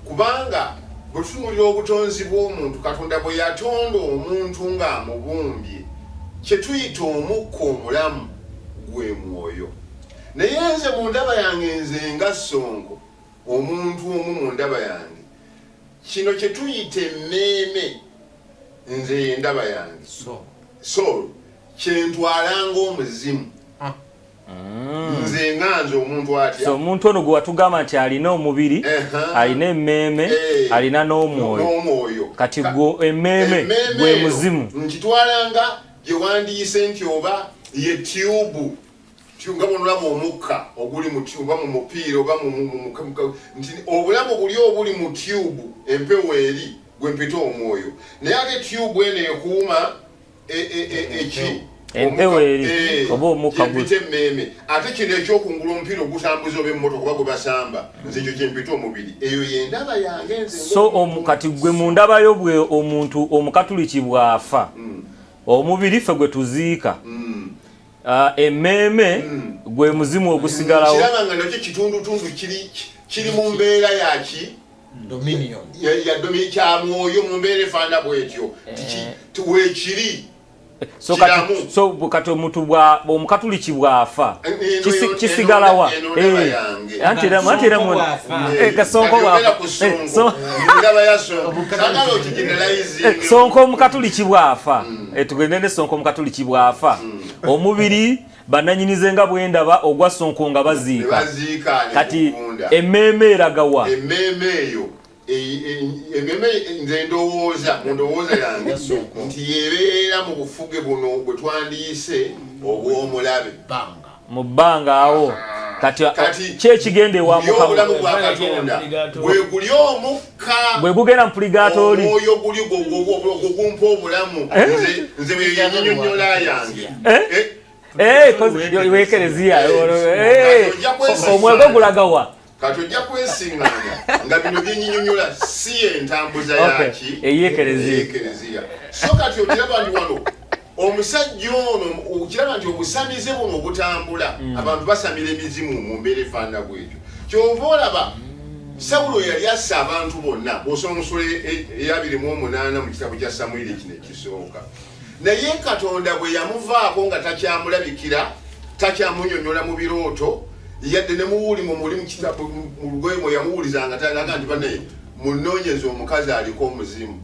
kubanga bwe tutunulira obutonzi bw'omuntu, Katonda bwe yatonda omuntu ng'amubumbye, kye tuyita omukka omulamu gwe mwoyo. Naye nze mu ndaba yange, nze nga Sonko, omuntu omu, mu ndaba yange kino kye tuyita emmeeme, nze yendaba yange, soul, kyentwalanga omuzimu, nze nga nze omuntu atya.
So omuntu ono gwe watugamba nti alina omubiri, alina emmeeme, alina n'omwoyo.
N'omwoyo.
Kati gwe emmeeme
Emmeeme
gwe
eyo
muzimu.
Nkitwalanga gye wandiyise nti oba ye tube nga bwonolaba omukka oguli mu tube oba mu mupiira oba nti obulamu buli obuli mu tube, empewo eri gwe mpita omwoyo. Naye ate tube eno ekuuma eki
Empewo eri, oba omukka
gyempita emmeeme. Ate kino ekyokungula, omupiira ogutambuza oba emmotoka oba gwe basamba, nze ekyo kyempita omubiri. Eyo yendaba yange nze.
So kati gwe mu ndabayo bwe omuntu omukatuliki bw'afa, omubiri ffe gwe tuziika, emmeeme gwe muzimu ogusigalawo.
Kiraba nga nakyo kitundutundu kiri mu mbeera yaki
Dominion.
Ya kya mwoyo mu mbeera efaana bwetyo. Weekiri.
So kati,
Kiramu.
so kati omuntu bwa omukatuliki bw'afa, kisigalawa?
Eno ndaba yange.
Anti era
Sonko bw'afa.
Kasonko
Kati yogera
bw'afa.
ku Sonko. Ndaba ya Sonko, sagala okigeneralizinge.
Sonko omukatuliki bw'afa, tugende ne Sonko omukatuliki bw'afa, omubiri bananyinize nga bwendaba ogwa Sonko nga
Ne
baziika.
Baziika ne
Kati
guvunda.
emmeeme eragawa?
Emmeeme eyo emmeeme nze ndowooza, mu ndowooza yange, nti yebeera mu bufuge buno bwe twandiyise obw'omulabe.
Banga.
Mu bbanga awo kati,
Kati,
ki ekigenda ewa
obulamu
Mukama?
bwa Katonda bwe guli omukka.
Bwe gugenda mu puligaatooli.
Omwoyo guli gugumpa obulamu. Nze bwe yenyinyonnyola yange.
Eh?
Eh,
Wekereziya.
Kati ojja kwesiŋŋaana.
Omwoyo gulagawa?
Kati ojja kwesiŋŋaana nga bino byenyinyonnyola si yentambuza yaki
Ey'ekereziya.
Ey'ekereziya. So kati okiraba nti wano omusajja ono, okiraba nti obusamize buno obutambula, abantu basamira emizimu mu mbeera efaanana bwetyo. Kyova olaba Sawulo yali assa abantu bonna, bw'osoma mu ssuula eyabiri mu omunaana mu kitabo kya Samwiri kino ekisooka. Naye Katonda bwe yamuvaako nga takyamulabikira, takyamunyonyola mu birooto, yadde ne muwuli mu muli mu kitabo mu lugoye mwe yamuwulizanga, talaga nti banaye munoonyeze omukazi aliko omuzimu,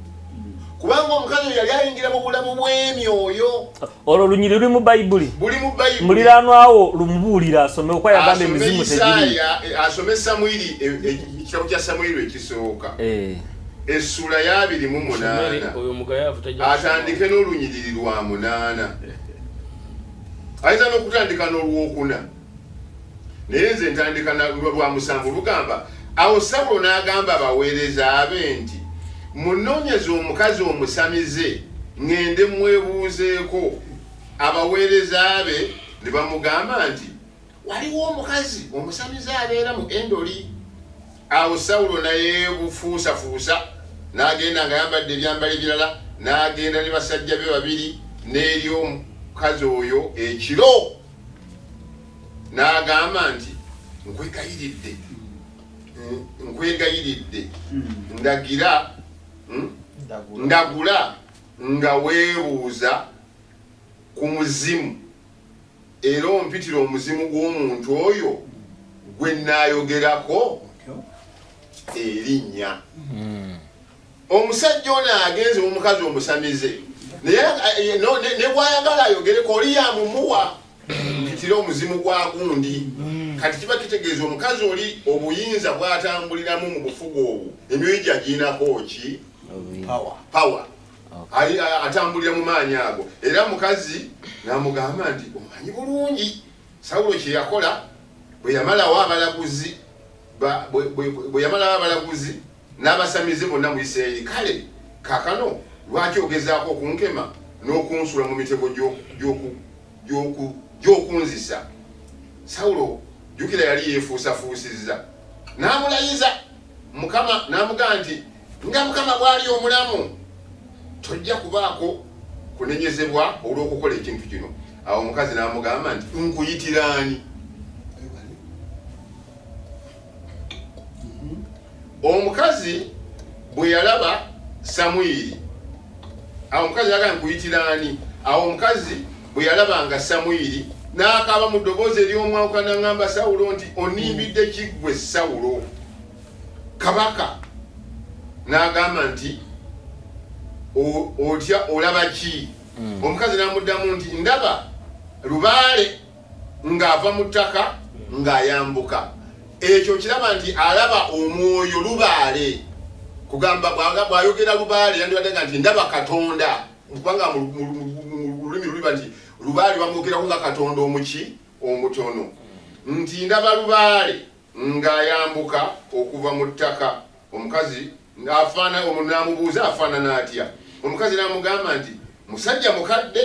kubanga omukazi oyo yali ayingira mu bulamu bw'emyoyo.
Olwo lunyiri luli mu Bayibuli?
Buli mu Bayibuli.
Muliraanwawo lumubuulira asome okwa yagamba
Asome
emizimu tegiri.
Isaaya, asome Samwiri, ekitabo kya Samwiri ekisooka, essuula ya 28,
Oyo mugayavu tajja.
Atandike n'olunyiriri lwa 8, ayinza n'okutandika n'olwokuna. Naye nze ntandika na lwa musanvu lugamba, awo Sawulo n'agamba abaweereza be nti, Munnoonyeze omukazi omusamize, ŋŋende mmwebuuzeeko. Abaweereza be ne bamugamba nti, Waliwo omukazi omusamize abeera mu Endoli. Awo Sawulo nayebufuusafuusa n'agenda ng'ayambadde ebyambalo ebirala, n'agenda ne basajja be babiri n'eri omukazi oyo ekiro. N'agamba nti, Nkwegayiridde, nkwegayiridde, ndagira, ndagula nga weebuuza ku muzimu era ompitire omuzimu gw'omuntu oyo gwe nnaayogerako erinnya. Omusajja ono agenze omukazi omusamize naye ne bw'ayagala ayogereko oli yamumuwa mpitire omuzimu gwa gundi. Kati kiba kitegeeza omukazi oli obuyinza bw'atambuliramu mu bufugu obwo emyoyo gye agirinako ki? Power. Atambulira mu maanyi ago. Era mukazi n'amugamba nti omanyi bulungi Sawulo kye yakola bwe yamalawo abalaguzi bwe yamalawo abalaguzi n'abasamize bonna mu Isirayiri. Kale kaakano lwaki ogezaako okunkema n'okunsula mu mitego gy'okunzisa? Sawulo jjukira yali yeefuusafuusizza n'amulayiza Mukama n'amugamba nti nga Mukama bw'ali omulamu tojja kubaako kunenyezebwa olw'okukola ekintu kino. Awo omukazi n'amugamba nti nkuyitira ani? Omukazi bwe yalaba Samwiri, awo omukazi yagamba nkuyitira ani? Awo omukazi bwe yalaba nga Samwiri n'akaaba mu ddoboozi ery'omwanguka n'aŋŋamba Sawulo nti onimbidde ki ggwe Sawulo? Kabaka n'agamba nti otya olaba ki? Omukazi n'amuddamu nti ndaba lubaale ng'ava mu ttaka ng'ayambuka. Ekyo kiraba nti alaba omwoyo lubaale, kugamba bw'ayogera lubaale yandibadde nga nti ndaba Katonda, kubanga mu lulimi luliba nti lubaale bamwogerako nga Katonda omuki omutono, nti ndaba lubaale ng'ayambuka okuva mu ttaka. Omukazi n'amubuuza afaanana atya? Omukazi n'amugamba nti musajja mukadde,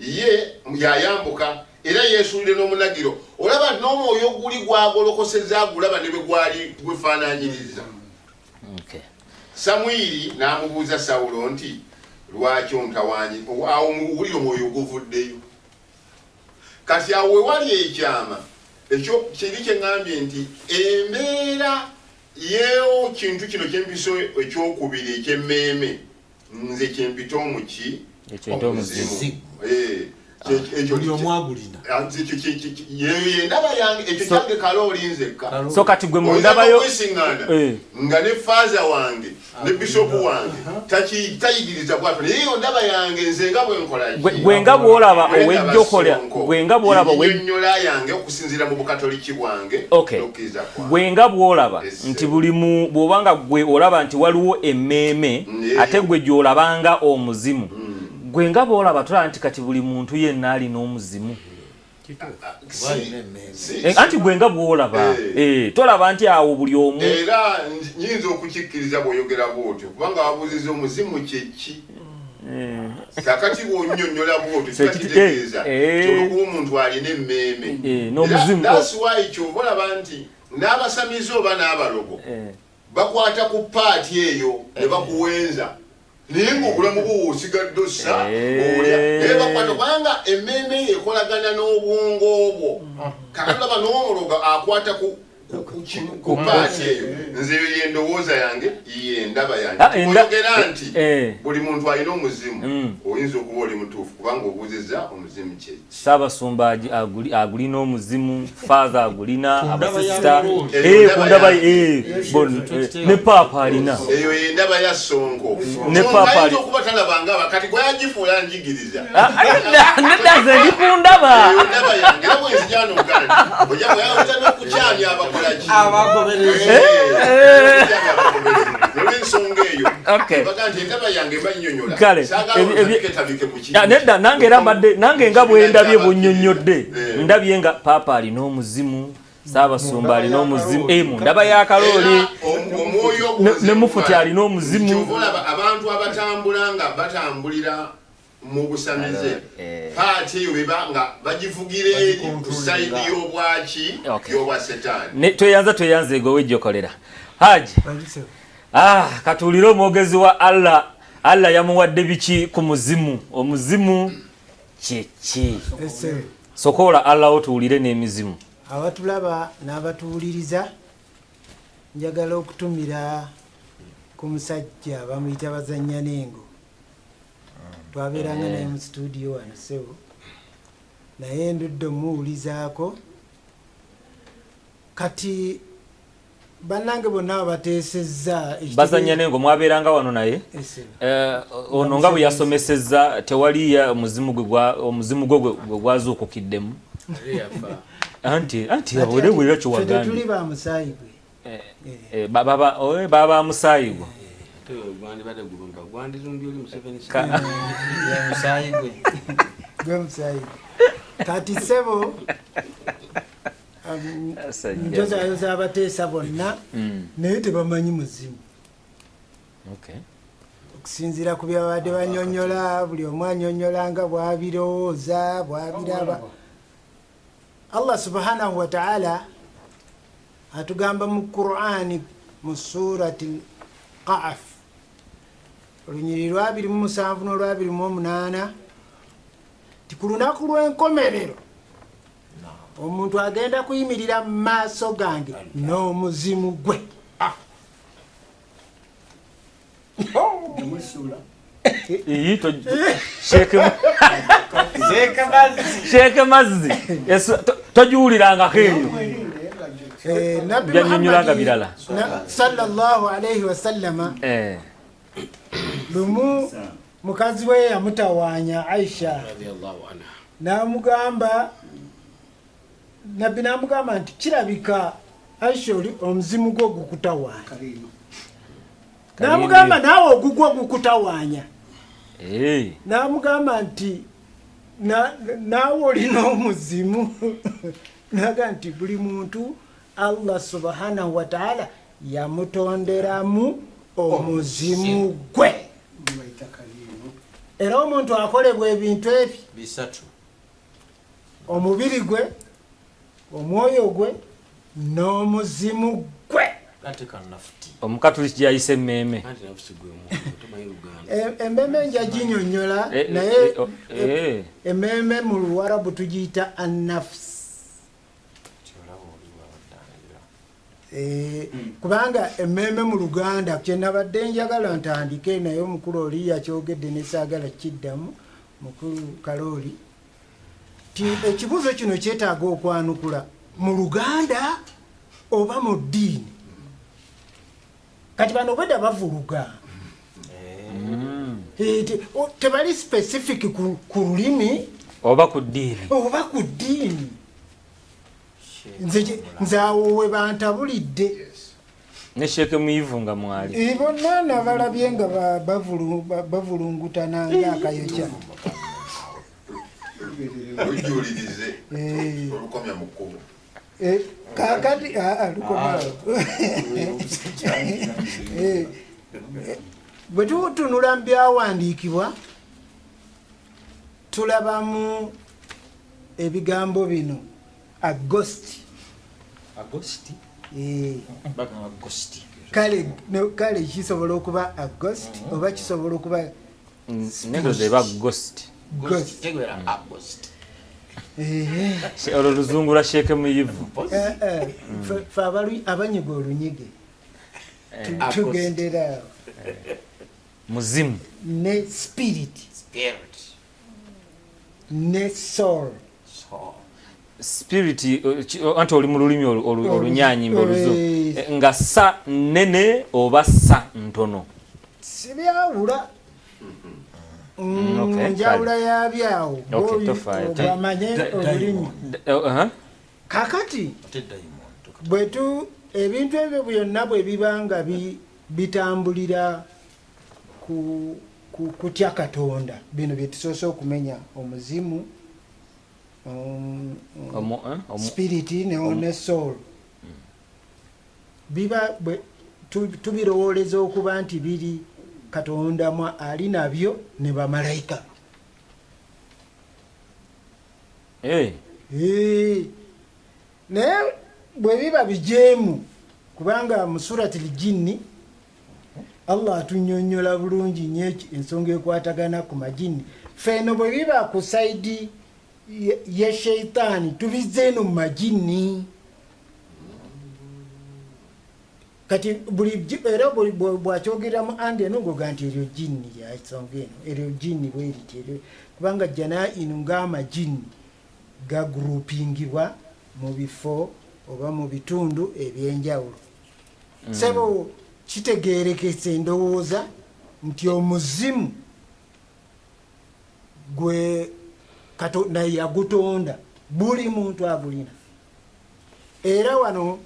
ye yayambuka era yeesuulire n'omunagiro. Olaba nti n'omwoyo guli gwagolokosezza agulaba ne bwe gwali gwefaanaanyiriza. Samwiri n'amubuuza Sawulo nti, Lwaki ontawaanyi? Awo wulira omwoyo guvuddeyo. Kati awo we wali ekyama ekyo kiri kye ŋŋambye nti embeera yeewo kintu kino kye mpisa ekyokubiri eky'emmeeme nze kyempita omuki omuzimu. Ekyo
buli omu agulina.
Yeyo endaba yange, ekyo kyange kalooli nzekka.
So kati gwe mu ndaba yo
kwisingana nga ne faaza wange ne bishopu wange tayigiriza bwatyo, naye eyo ndaba yange nze nga bwe nkola ki?
Gwe nga bw'olaba ow'ejjokolya, gwe nga bw'olaba
ow'ennyonnyola yange okusinziira mu bukatoliki bwange n'okukkiriza kwange.
Gwe nga bw'olaba nti buli mu bw'oba nga gwe olaba nti waliwo emmeeme ate gwe gy'olaba nga omuzimu, gwe nga bw'olaba tolaba nti kati buli muntu yenna alina omuzimu? Anti gwe nga bw'olaba tolaba nti awo buli omu.
Era nyinza okukikkiriza bw'oyogera bw'otyo, kubanga wabuuzizza omuzimu kye ki. Kakati bw'onnyonnyola bw'otyo kiba kitegeeza nti olw'okuba omuntu alina emmeeme.
N'omuzimu.
That's why ky'ova olaba nti n'abasamize oba n'abalogo bakwata ku paati eyo ne bakuwenza, naye ng'obulamu bwo osigadde ossa olya, naye bakwata kubanga emmeeme eyo ekolagana n'obwongo bwo. Kakati olaba n'omulogo akwata ku paati eyo. Nze eyo y'endowooza yange, y'endaba yange. Oyogera nti buli muntu alina omuzimu, oyinza okuba oli mutuufu kubanga obuuzizza omuzimu kye.
Ssaabasumba agulina omuzimu, Father agulina, abasisita ku ndaba ne Paapa alina.
Eyo y'endaba ya Ssonko. Ne Paapa ayinza okuba talabanga aba kati gwe yagifuula njigiriza.
Nedda nze ndi ku ndaba.
Eyo ndaba yange era bwe nzija wano Uganda ojja bw'ayinza n'okukyamya abakola ki?
Abagoberezi.
Olw'ensonga eyo,
Okay.
baga nti endaba yange mba nnyonnyola.
Kale,
Saagala otabiketabike mu kintu.
Ya, nedda nange era mbadde nange nga bwe ndabye bunnyonnyodde,
Eh.
ndabye nga paapa alina omuzimu, Ssaabasumba alina omuzimu, eh, mu ndaba ya Kalooli.
Era omwoyo ogwo
Ne mufuti alina omuzimu.
Kyova olaba abantu abatambula nga batambulira mu busamize,
Eh.
paati eyo beba nga bagivugira eri ku sayidi y'obwaki,
Okay.
y'obwa setaani.
Tweyanza tweyanza ego wejjokolera Haji.
Balise.
Ah, katuwulire omwogezi wa Allah. Allah yamuwadde biki ku muzimu? Omuzimu kyeki?
Ese.
Sokola Allah wo tuwulire n'emizimu.
Abatulaba n'abatuwuliriza, njagala okutumira ku musajja bamuyita Bazannya n'Engo. Twabeeranga naye mu situdiyo wano ssebo, naye ndudde omuwulizaako. Kati bannange bonna abateesezza
Bazannya n'Engo mwabeeranga wano naye?
Ese.
Ono nga bwe yasomesezza, tewali ya omuzimu gwe omuzimu gwe gwe gwazuukukiddemu. Anti abwere bwera
Ffe
kyewagambye.
tetuli ba musaayi gwe.
Baba musaayi gwe.
Gwandibadde gulumba, gwandirumbye oli Museveni.
Musaayi gwe.
Gwe musaayi gwe. Kati ssebo,
Asajja.
njozayoza abateesa bonna, naye tebamanyi muzimu. Okusinziira ku byabadde banyonyola, buli omu anyonyola nga bw'abirowooza, bw'abiraba. Allah subhanahu wa ta'ala atugamba mu Qur'ani mu surati Qaf olunyiriri lwa abiri mu musanvu n'olwa abiri mu omunaana ti ku lunaku lw'enkomerero omuntu agenda kuyimirira mu maaso gange n'omuzimu gwe.
Iyi, Sheikh Mazzi. Togiwulirangako eyo.
Nabbi
Byannyonnyolanga
Muhammad
birala.
Sallallahu alaihi wasallama, lumu mukazi we yamutawaanya Aisha,
Radiyallahu anha.
n'amugamba, Nabbi n'amugamba nti kirabika Aisha oli omuzimu gwo gukutawaanya. N'amugamba naawe ogugwo gukutawaanya. N'amugamba nti naawe olina omuzimu. Naga nti buli muntu Allah subhanahu wa ta'ala yamutonderamu omuzimu gwe. Era omuntu akolebwa ebintu ebi
bisatu:
omubiri gwe, omwoyo gwe n'omuzimu gwe.
Ate kanafuti.
Omukatuliki gyayise emmeeme.
Anti nafusi gwe mwoyo, tomanyi Luganda.
Emmeeme nja ginyonnyola, naye emmeeme mu Luwarabu tugiyita annafs. Kubanga emmeeme mu Luganda kye nabadde njagala ntandike naye omukulu oli yakyogedde ne saagala kiddamu, mukulu Kalooli, ti ekibuuzo kino kyetaaga okwanukula mu Luganda oba mu ddiini. Kati bano obwedda bavuluga. Tebali specific ku lulimi
oba ku ddiini.
Oba ku ddiini. Nze awo we bantabulidde.
Ne Sheikh Muyivu nga mwali.
Bonna nabalabye nga bavulungutana ng'akayokya.
Ojjulirize olukomya mu kkubo.
Kaakati, lukoma. Bwe tutunula mu byawandiikibwa tulabamu ebigambo bino: a ghost.
A ghost? Bagamba ghost.
Kale, no, kale kisobola okuba a ghost oba kisobola okuba
Nendo eba ghost.
Ghost.
Tegeera a ghost.
Olwo luzungu lwa Sheikh Muyivu.
Fe abanyiga olunyige. Tugendera awo.
Muzimu.
Ne spirit.
Spirit.
Ne soul.
Soul.
Spirit, anti oli mu lulimi olunyanyimba oluzungu. Nga sa nnene oba sa ntono?
Sibyawula. Njawula yabyawo.
Okay, tofaayo.
Bwamanye olulimi. Kakati
Ate diamond,
bwetu ebintu ebyo byonna bwe biba nga Bitambulira ku, ku kutya Katonda. Bino bye tusoose okumenya, omuzimu, spirit ne soul, biba tubirowooleza okuba nti biri Katonda mwa ali nabyo ne bamalayika. Naye bwe biba bijeemu, kubanga mu Surati Ljinni Allah atunyonyola bulungi nnyo ensonga ekwatagana ku majinni. Feeno bwe biba ku side ye sheitaani, tubizza eno mu majinni. Kati buli era bwakyogerera mu andi eno ngoga nti eryo jinni lyasonga eno, eryo jinni bweriti eryo, kubanga janainu ng'amajinni gagroupingibwa mu bifo oba mu bitundu ebyenjawulo. Sebo, kitegerekese endowooza nti omuzimu gwe Katonda yagutonda, buli muntu agulina. Era wano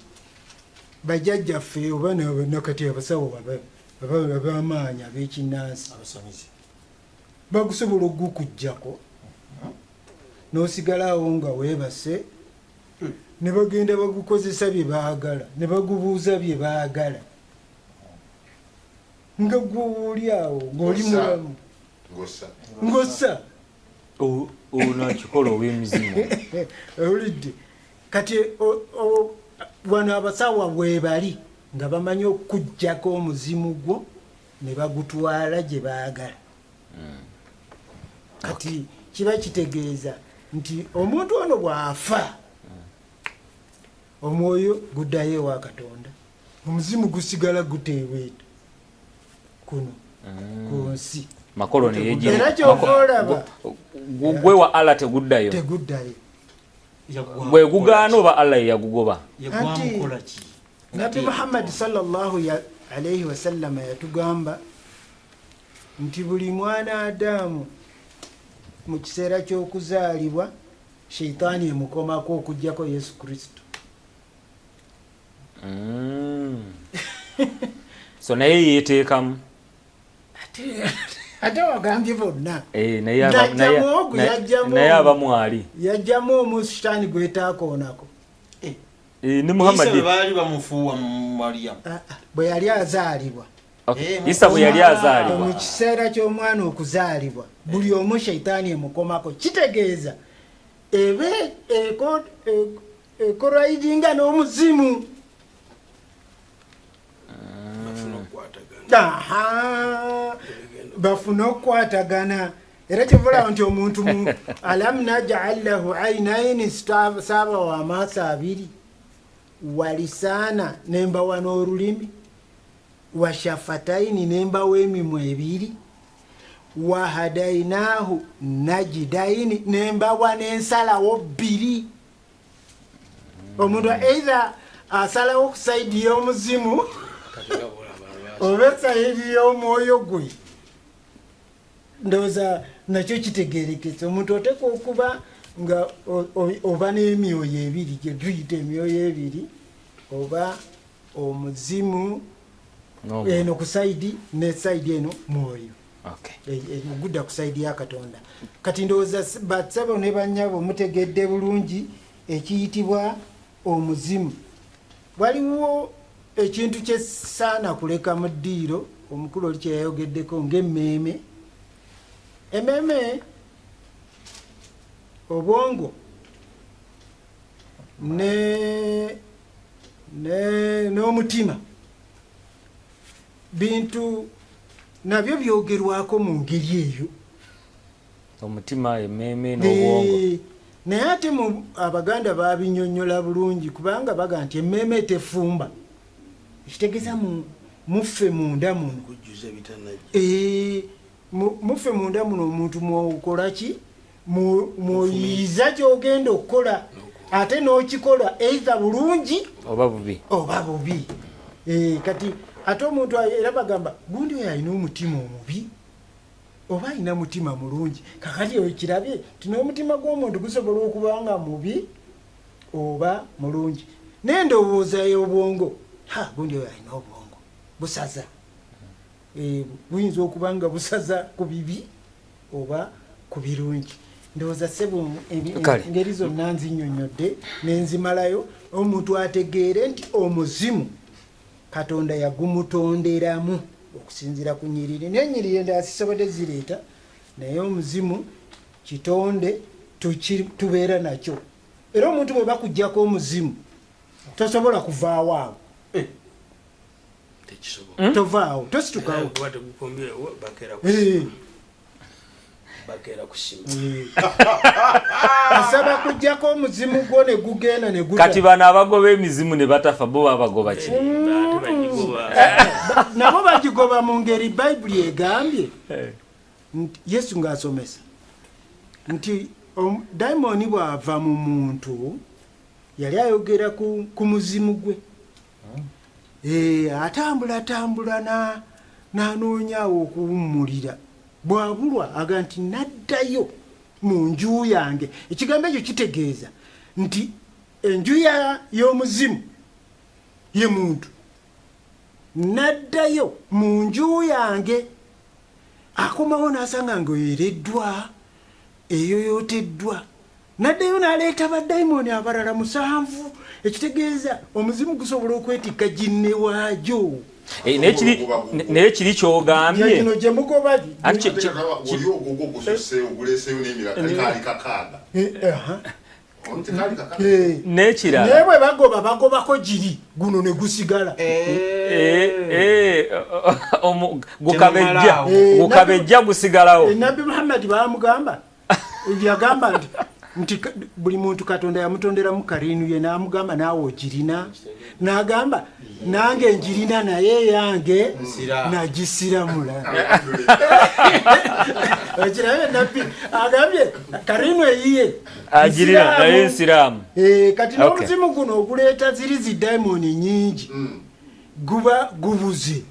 bajjajjaffe oba nakati abasawo ab'amaanyi ab'ekinnansi bagusobola okugukuggyako n'osigalawo nga weebase, ne bagenda bagukozesa bye baagala, ne bagubuuza bye baagala, nga gwe oli awo ng'oli mulamu ng'ossa.
Ono akikola ow'emizimu.
Owulidde? Kati wano abasawo bwebali nga bamanyi okuggyako omuzimu gwo ne bagutwala gye baagala. Kati kiba kitegeeza nti omuntu ono bw'afa, omwoyo guddayo ewa Katonda, omuzimu gusigala guteeweeta kuno ku nsi.
Makolo.
Era kyova olaba
Gwe wa Allah teguddayo.
Teguddayo.
Gwe gugaana oba Allah ye yagugoba?
Anti Nabbi Muhammadi sallallahu alaihi wasallama yatugamba nti buli mwana Adamu mu kiseera ky'okuzaalibwa sheitaani emukomako, okugjako Yesu Kristo.
So naye yeteekamu.
Ate wagambye bonna.
Eh,
N'aggyamu ogu, yajjamu
naye
omu.
Abamu ali
Yajjamu omu sitaani gwetaakoonako.
Eh, ne
Isa
Muhammad
bwe baali bamufuuwa mu Mariyamu.
Ah, ah, bwe yali azaalibwa.
Okay. Isa bwe yali azaalibwa.
Mu kiseera ky'omwana okuzaalibwa, buli omu sheitaani emukomako. Kitegeeza ebe ekorayidinga n'omuzimu. Aha, bafune okukwatagana. Era kyovulaba nti omuntu mu alam najal lahu ainaini, saaba wa maaso abiri, walisaana, nembawa n'olulimi, washafataini, nembawa emimwa ebiri, wahadainahu najidaini, nembawa n'ensalawo bbiri. Omuntu either asalawo ku side y'omuzimu oba side y'omwoyo gwe. Ndowooza nakyo kitegerekese. Omuntu oteeka okuba nga oba n'emyoyo ebiri, gye tuyita emyoyo ebiri, oba omuzimu eno ku side ne side eno mwoyo. Ogudda ku side ya Katonda. Kati ndowooza bassebo ne bannyabo mutegedde bulungi ekiyitibwa omuzimu. Waliwo ekintu kyesaana kuleka mu ddiiro, omukulu oli kyeyayogeddeko ng'emmeeme. Emmeeme, obwongo n'omutima bintu nabyo byogerwako mu ngeri eyo.
Omutima, emmeeme n'obwongo.
Naye ate mu Abaganda babinyonyola bulungi, kubanga baga nti emmeeme tefumba, ekitegeeza muffe munda muno.
Kujjuza ebitanajja.
Muffe munda muno omuntu mwokola ki, mwoyiiza kyogenda okukola, ate n'okikola either bulungi
oba bubi.
Oba bubi. Kati ate omuntu era bagamba gundi oyo alina omutima omubi oba alina mutima mulungi. Kakati okirabye nti n'omutima gw'omuntu gusobola okuba nga mubi oba mulungi, n'endowooza y'obwongo, ha, gundi oyo alina obwongo busaza. Buyinza okuba nga busaza ku bibi oba ku birungi. Ndowooza ssebo engeri zonna nzinyonyodde nenzimalayo, omuntu ategeere nti omuzimu Katonda yagumutonderamu okusinziira ku nyiriri, naye enyiriri endala sisobodde zireeta, naye omuzimu kitonde tubeera nakyo. Era omuntu bwe bakuggyako omuzimu tosobola kuvaawo awo.
Tekisoboka.
Tovaawo, tositukawo.
Kuba tegukombyewo, bakeera bakeera kusima.
Asaba kuggyako omuzimu gwo ne gugenda ne guta.
Kati bano abagoba emizimu ne batafa bo babagoba ki?
Ate bagigoba.
Nabo bagigoba mu ngeri Bayibuli egambye nti Yesu ng'asomesa nti dayimooni bw'ava mu muntu, yali ayogera ku muzimu gwe. Atambula tambula n'anoonya awo okuwummulira, bw'abulwa aga nti naddayo mu nju yange. Ekigambo ekyo kitegeeza nti enju y'omuzimu ye muntu. Naddayo mu nju yange, akomawo n'asanga ng'oyereddwa, eyoyooteddwa. Naddayo n'aleeta badayimooni abalala 7, ekitegeeza omuzimu gusobola okwetikka ginne waagyo.
Naye kiri ky'ogambye.
Kino gye mugoba.
Anti
Ate kati oli ogwo gususse, oguleeseeyo n'emirala, kali kaali kakaaga.
Aha.
Ono tekaali kakaaga.
N'ekirala.
Naye bwe bagoba, bagobako giri, guno ne gusigala.
Gukabejja. Gukabejja gusigalawo.
Nabbi Muhammad baamugamba, yagamba nti buli muntu Katonda yamutonderamu kariinu ye, n'amugamba naawe ogirina, n'agamba nange njirina naye yange nagisiramula. Okirabe Nabbi agambye kariinu eyiye
agirina
Nsiraamu.
Naye nsiraamu.
Kati n'omuzimu guno oguleeta ziri zi dayimooni nyingi guba gubuze.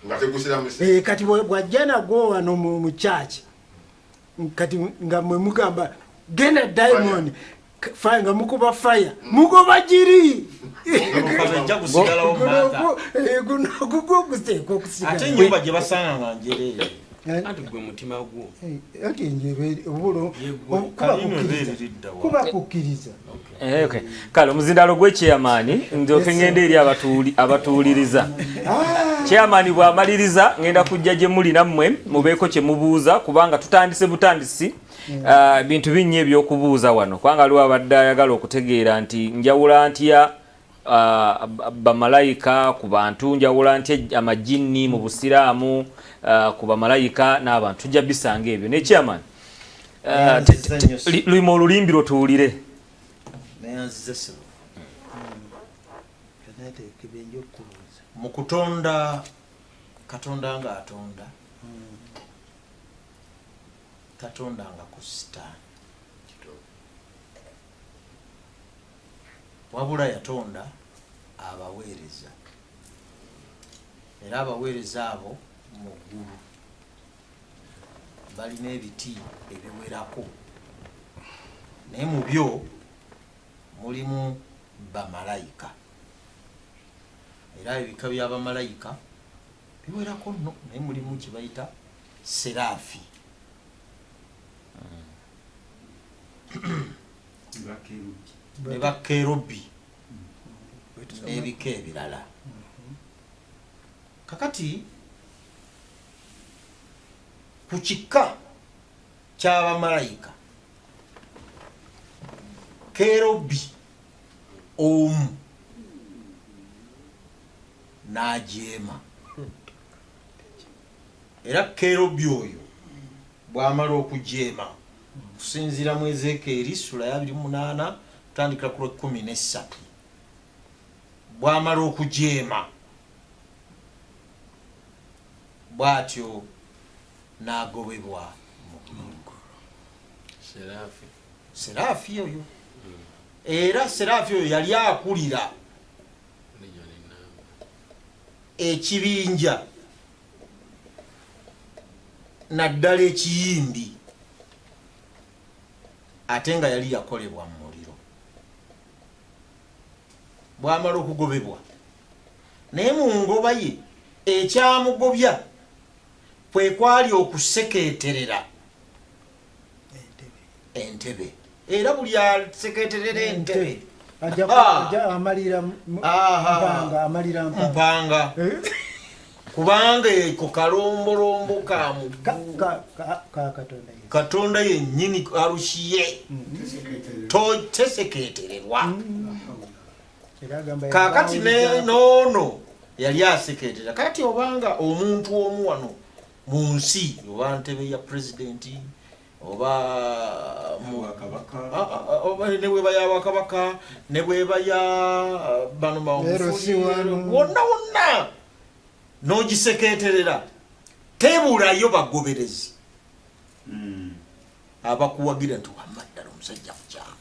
Nga tegusiramuse.
Kati bw'ajja nagwo wano mu church, kati nga mwe mugamba genda dayimooni, fire, nga mukuba fire, mugoba giri.
Gukabejja gusigalawo
Guno
mata.
Guno gugwo guteekwa okusigala.
Ate ennyumba gye basanga nga njereere.
Anti gwe mutima gwo.
Anti enjebe, obulo,
Ye gwe.
kuba
Kalino
kukkiriza.
ebeere eridda wa?
Kuba kukkiriza.
Okay. Kale omuzindalo gw'ekyeyamaani ndyoke ngende eri abatuwuliriza. Chairman bw'amaliriza ngenda kujja gye muli nammwe mubeeko kye mubuuza, kubanga tutandise butandisi. Bintu bingi eby'okubuuza wano, kubanga waliwo abadde ayagala okutegeera nti njawula ntya bamalayika ku bantu, njawula ntya amajinni mu Busiraamu, ku bamalayika n'abantu. Tujja bisanga ebyo. Ne chairman,
Neyanziza nnyo ssebo.
luyima olulimbi lwo tuwulire.
Neyanziza ssebo. Mu kutonda, Katonda ng'atonda, tatondanga ku Sitaani, wabula yatonda abaweereza, era abaweereza abo mu ggulu balina ebiti ebiwerako, naye mu byo mulimu bamalayika, era ebika bya bamalayika biwerako nno, naye mulimu kye bayita seraafi. Ne bakerubi n'ebika ebirala. Kakati ku kika ky'abamalayika, kerubi omu n'ajeema, era kerubi oyo bw'amala okujeema, kusinziira mu Ezeekeeri ssuula ya 28 kutandikira ku lw'ekkumi n'essatu, bw'amala okujeema bw'atyo n'agobebwa mu ggulu.
Seraafi.
Seraafi oyo. Era Seraafi oyo yali akulira ekibinja naddala ekiyindi, ate nga yali yakolebwa mu muliro. Bw'amala okugobebwa, naye mu ngoba ye ekyamugobya Kwe kwali okusekeeterera entebe, era buli asekeeterera entebe mpanga, kubanga eko kalombolombo ka muggulu, Katonda yennyini arushiye tesekeetererwa. Kakati noono yali asekeetera. Kati obanga omuntu omu wano mu nsi, oba ntebe ya pulezidenti, oba ne bweba ya bwakabaka, ne bweba ya bano Magufuli, wonna wonna n'ogisekeeterera, tebulayo bagoberezi abakuwagira nti wamma ddala omusajja mukyamu,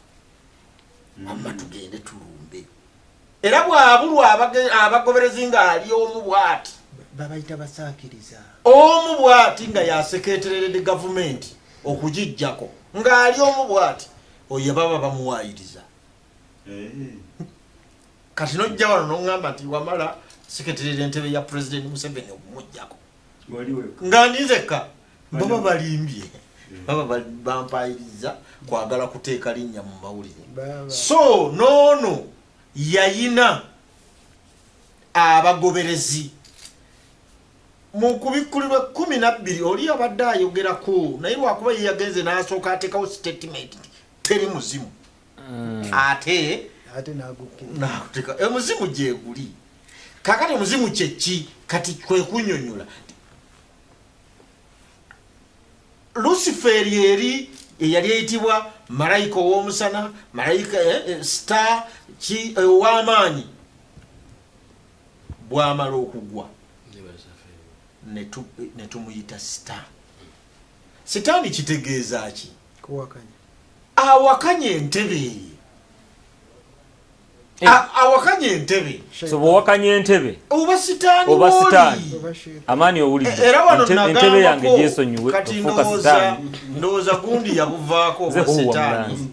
wamma tugende tulumbe. Era bwabulwa abagoberezi ng'ali omu bwati,
babayita basaakiriza.
Omu bwati nga yasekeetereredde gavumenti okugijjako, ng'ali omu bwati, oyo baba bamuwaayiriza. Kati nojja wano noŋŋamba nti wamala seketerera entebe ya Pulezidenti Museveni okumuggyako nga ndi nzekka, baba balimbye, baba bampayiriza kwagala kuteeka linnya mu mawulire. So noono yayina abagoberezi mu kubikkulirwa 12 oli abadde ayogerako, naye lwakuba ye yagenze n'asooka ateekawo statement nti teri muzimu, ate n'aguteeka omuzimu gyeguli. Kakati omuzimu kyeki? Kati kwe kunyonyola Luciferi eri eyali eyitibwa malayika ow'omusana, malayika star ki ow'amaanyi, bwamala okugwa ne tumuyita sitaani. Sitaani kitegeeza ki? Awakanya entebe. Awakanya entebe.
So bwowakanya entebe
oba sitaani,
oba sitaani. Amaani owulidde?
Era wano
entebe yange gyesonyiwe,
kati
ofuuka sitaani.
Ndowooza gundi yabuvaako
Nze
oba
huwa
sitaani
mulanzi.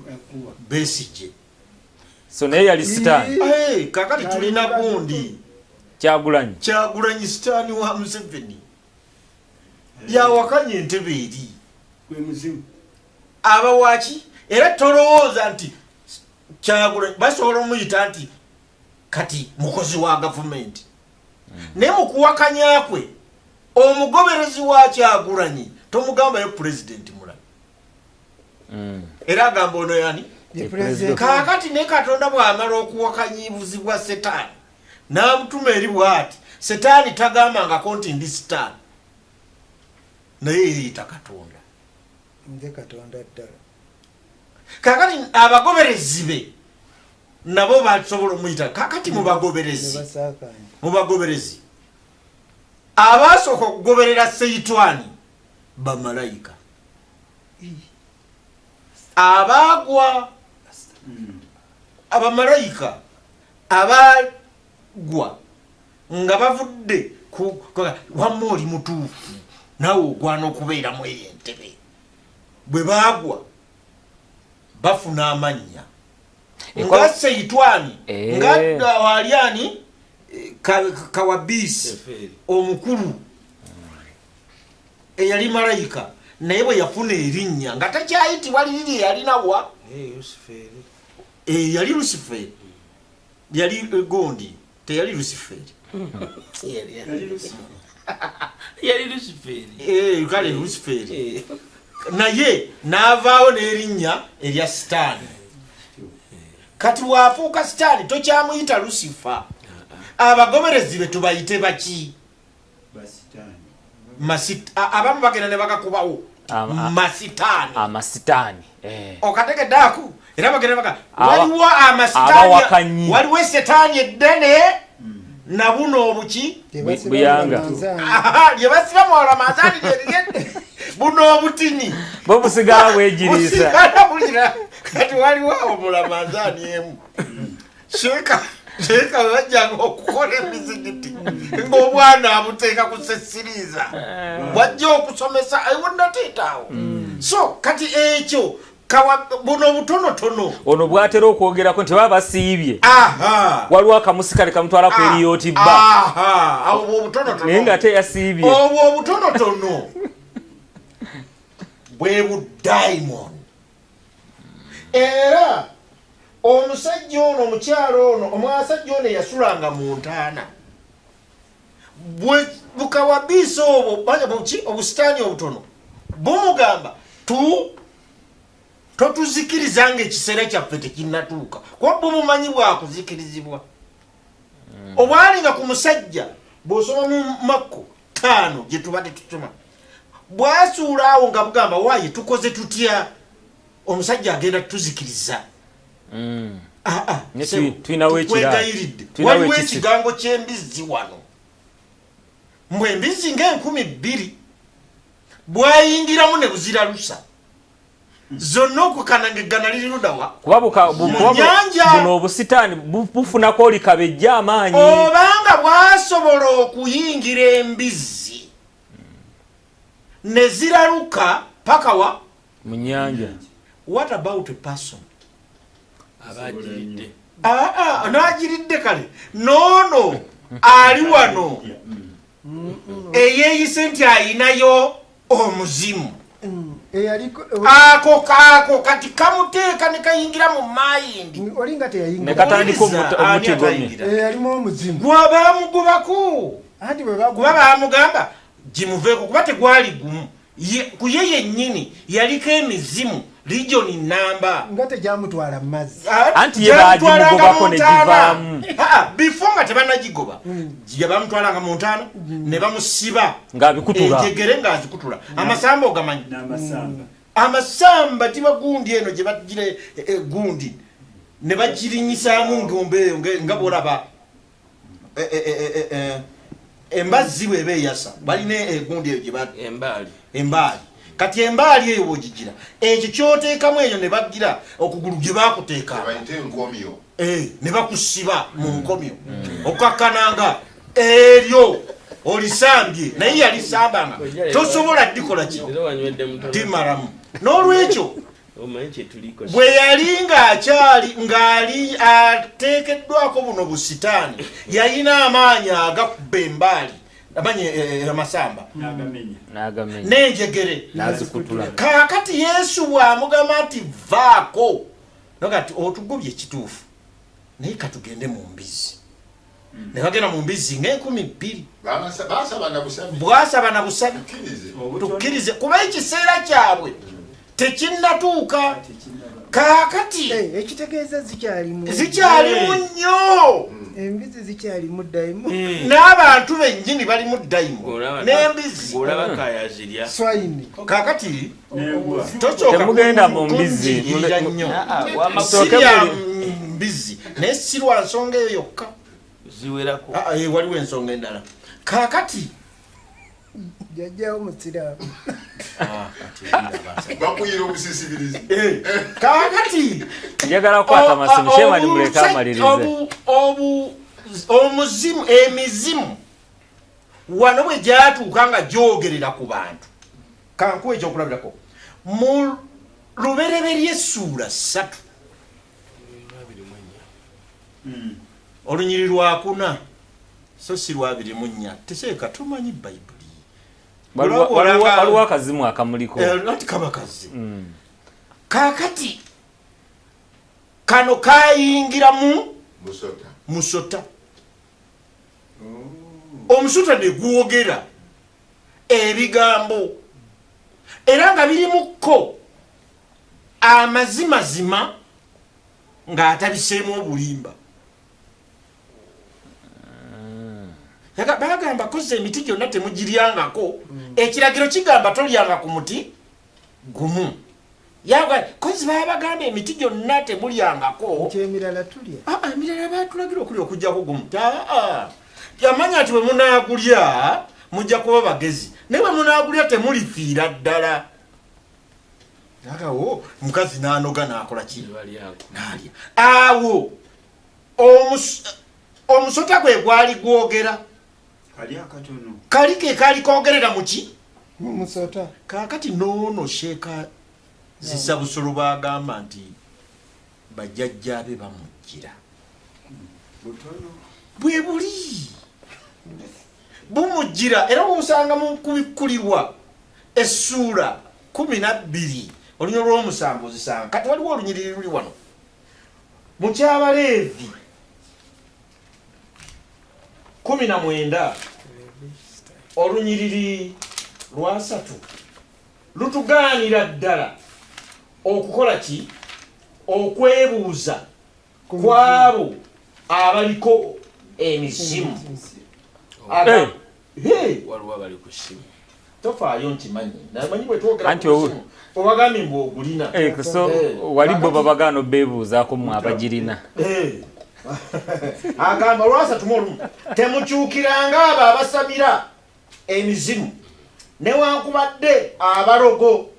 Besigye.
So naye yali sitaani.
Kakati tulina gundi
Kyagulanyi.
Kyagulanyi sitaani wa Museveni, yawakanya entebe eri aba waki. Era tolowooza nti Kyagulanyi basobola omuyita nti kati mukozi wa gavumenti, naye mukuwakanya kwe omugoberezi wa Kyagulanyi tomugambayo pulezidenti mulala, era agamba ono yani. Kaakati ne Katonda bw'amala okuwakanyibuzibwa Setaani n'amutuma eri bw'ati, Setaani tagambangako nti ndi Sitaani, naye yeeyita Katonda.
Nze Katonda ddala.
Kaakati abagoberezi be nabo basobola omuyita. Kaakati mubagoberezi, mubagoberezi abaasooka okugoberera Seitwani bamalayika abaagwa, abamalayika abaagwa nga bavudde wamma oli mutuufu naawe ogwana okubeeramu eyo entebe. Bwe baagwa bafuna amannya nga Seitwani, nga wali ani, Kawabiisi omukulu eyali malayika, naye bwe yafuna erinnya nga takyayitibwa liriri eyalinawa yali Luciferi, yali gondi, teyali Luciferi.
Yali Luciferi.
Kale Luciferi, naye n'avaawo n'erinnya erya Sitaani. Kati bw'afuuka Sitaani tokyamuyita Lusifa. Abagoberezi be tubayite baki? Abamu bagenda ne bagakubawo masitaani.
Amasitaani.
Okategedde ako? Era bagenda baga waliwo amasitaani, waliwo esetaani eddene nabuno obuki
buyanga
lye basiba muwalamazaani lyerigedde buno obutini
bwo busigala bwegiriisa.
Busigala bulira. Kati waliwo awo mulamazaani emu, sheeka sheeka bajjanga okukola emizigiti ng'obwana abuteeka ku sesiriiza bwajja okusomesa ewonnateetaawo. So kati ekyo. Buno obutonotono
ono bwatera okwogerako nti baba basiibye, waliwo akamusikale kamutwala ku eriyoti bba,
obwo obutonotono,
naye nga ate yasiibye.
Obwo obutonotono bwe bu daimon. Era omusajja ono, omukyalo ono, omusajja ono eyasulanga mu ntaana, bukawabiisa obwo buki, obusitaani obutono bumugamba tu totuzikiriza nga ekiseera kyaffe tekinnatuuka, kuba bumumanyi bwakuzikirizibwa. Obwalinga ku musajja bw'osoma mu Makko 5 gye tuba tetusoma, bwasuula awo nga bugamba, waaye tukoze tutya, omusajja agenda tutuzikiriza.
Ne tulinawo ekirala.
Tukwegayiridde.
Tulinawo
Waliwo
ekisi.
ekigambo ky'embizzi wano, mbwe embizzi nga 2000 bwayingiramu ne buziralusa zonna, okukana nga eggana liri ludawa?
Kuba
Mu
kuba
nnyanja.
Buno obusitaani bufunako oli kabejja amaanyi.
Obanga bwasobola okuyingira embizzi ne ziraluka paka wa?
Mu nnyanja.
What about a person?
Abagiridde.
Aa, n'agiridde kale noono ali wano eyeeyise nti ayinayo omuzimu.
Eyaliko.
Ako kaako kati kamuteeka ne kayingira mu mayindi.
Oli nga teyayingira.
Ne katandika
Ani
omutigomya.
atayingira?
Eyalimu omuzimu.
Gwe baamugobako.
Anti bwe
kuba baamugamba gimuveeko, kuba tegwali gumu. Ku ye yennyini yaliko emizimu regioni namba.
Nga tegyamutwala mu mazzi.
Anti ye
Gyamutwalanga
baagimugobako
mu
ne
ntaana.
givaamu.
Before nga tebanagigoba, gye bamutwalanga mu ntaana ne bamusiba
Ng'abikutula.
Enjegere ng'azikutula. Amasamba ogamanyi?
N'amasamba.
Amasamba tiba gundi eno gye bagira gundi ne bagirinyisaamu ngombe eyo nga bwolaba embazzi bweba eyasa, balina egundi eyo gye
Embaali.
Embaali. Kati embaali eyo bwogigira, ekyo kyoteekamu eyo ne bagira okugulu gye bakuteeka.
Bayite enkomyo.
Ne bakusiba mu nkomyo okukakkananga eryo olisambye, naye yalisambanga tosobola dikola ki.
Era wanywedde mutono.
Dimalamu. N'olwekyo
Omanyi kyetuliko.
bwe yali ng'akyali ng'ali ateekeddwako buno busitaani, yalina amaanyi agakuba embaali, amanyi amasamba.
N'agamenya.
N'agamenya.
N'enjegere.
N'azikutula.
Kaakati Yesu bw'amugamba nti vaako, noga nti otugobye ekituufu, naye katugende mu mbizzi. Ne bagenda mu mbizzi nga 2000.
Basaba na busabi.
Bwasaba na busabi.
Tukkirize.
Tukkirize, kuba ekiseera kyabwe tekinnatuuka kaakati.
Ekitegeeza zikyalimu.
Zikyalimu nnyo.
Embizi zikyalimu daimo.
N'abantu bennyini balimu dayimo n'embizi.
Olaba kayazirya.
Swine.
Kaakati tosooka
Temugenda mu mbizzi.
kunjigirira nnyo.
Musooke
Sirya mbizzi, naye si lwa nsonga eyo yokka.
Ziwerako.
Ah, waliwo ensonga endala kaakati.
Jajjawo musiraamu.
Bakuyira obusisibirizi.
Kaakati
Njagala kukwata amasimu, Shemani, muleke amalirize.
Omuzimu, emizimu wano bwe gyatuuka nga gyogerera ku bantu, kankuwa ekyokulabirako mu Lubereberye essuula 3, olunyiri lwakuna, so si lwa 24. Teseeka tumanyi Bayibuli.
Waliwo akazimu akamuliko.
Anti kaba kazi. Kaakati kano kayingira mu
Musota.
Musota. Omusota ne gwogera ebigambo, era nga birimukko amazimazima ng'atabiseemu obulimba. Bagamba koza emiti gyonna temugiryangako. Ekiragiro kigamba tolyanga ku muti gumu. Yaga kozi babagamba emiti gyonna temulyangako.
Nti emirala tulya.
Ah, emirala batulagira okulya okugjako gumu. Aa, yamanya nti bwe munaagulya mujja kuba bagezi, naye bwe munaagulya temulifiira ddala. Agawo mukazi n'anoga n'akola ki, n'alya. Awo omusota gwe gwali gwogera.
Kali akatono.
Kali ke kaali kogerera muki?
Musota.
Kaakati noono sheeka. Zisa Busolo baagamba nti bajjajjaabe bamujjira bwe buli bumujjira era bubusanga mu kubikkulirwa essuula 12 olunyiriri olw'omusanvu ozisanga. Kati waliwo olunyiriri luli wano mu Kyabaleevi 19 olunyiriri lwasatu lutugaanira ddala okukola ki? Okwebuuza kw'abo abaliko emizimu.
Waliwo abali ku ssimu.
Tofaayo nkimanyi, namanyi bwe twogera
Anti
ku ssimu obagambye mbu ogulina.
So wali bo babagaana obeebuuzaako mmwe abagirina.
Agamba olwasatu mu olumu, temukyukiranga abo abasamira emizimu newankubadde abalogo,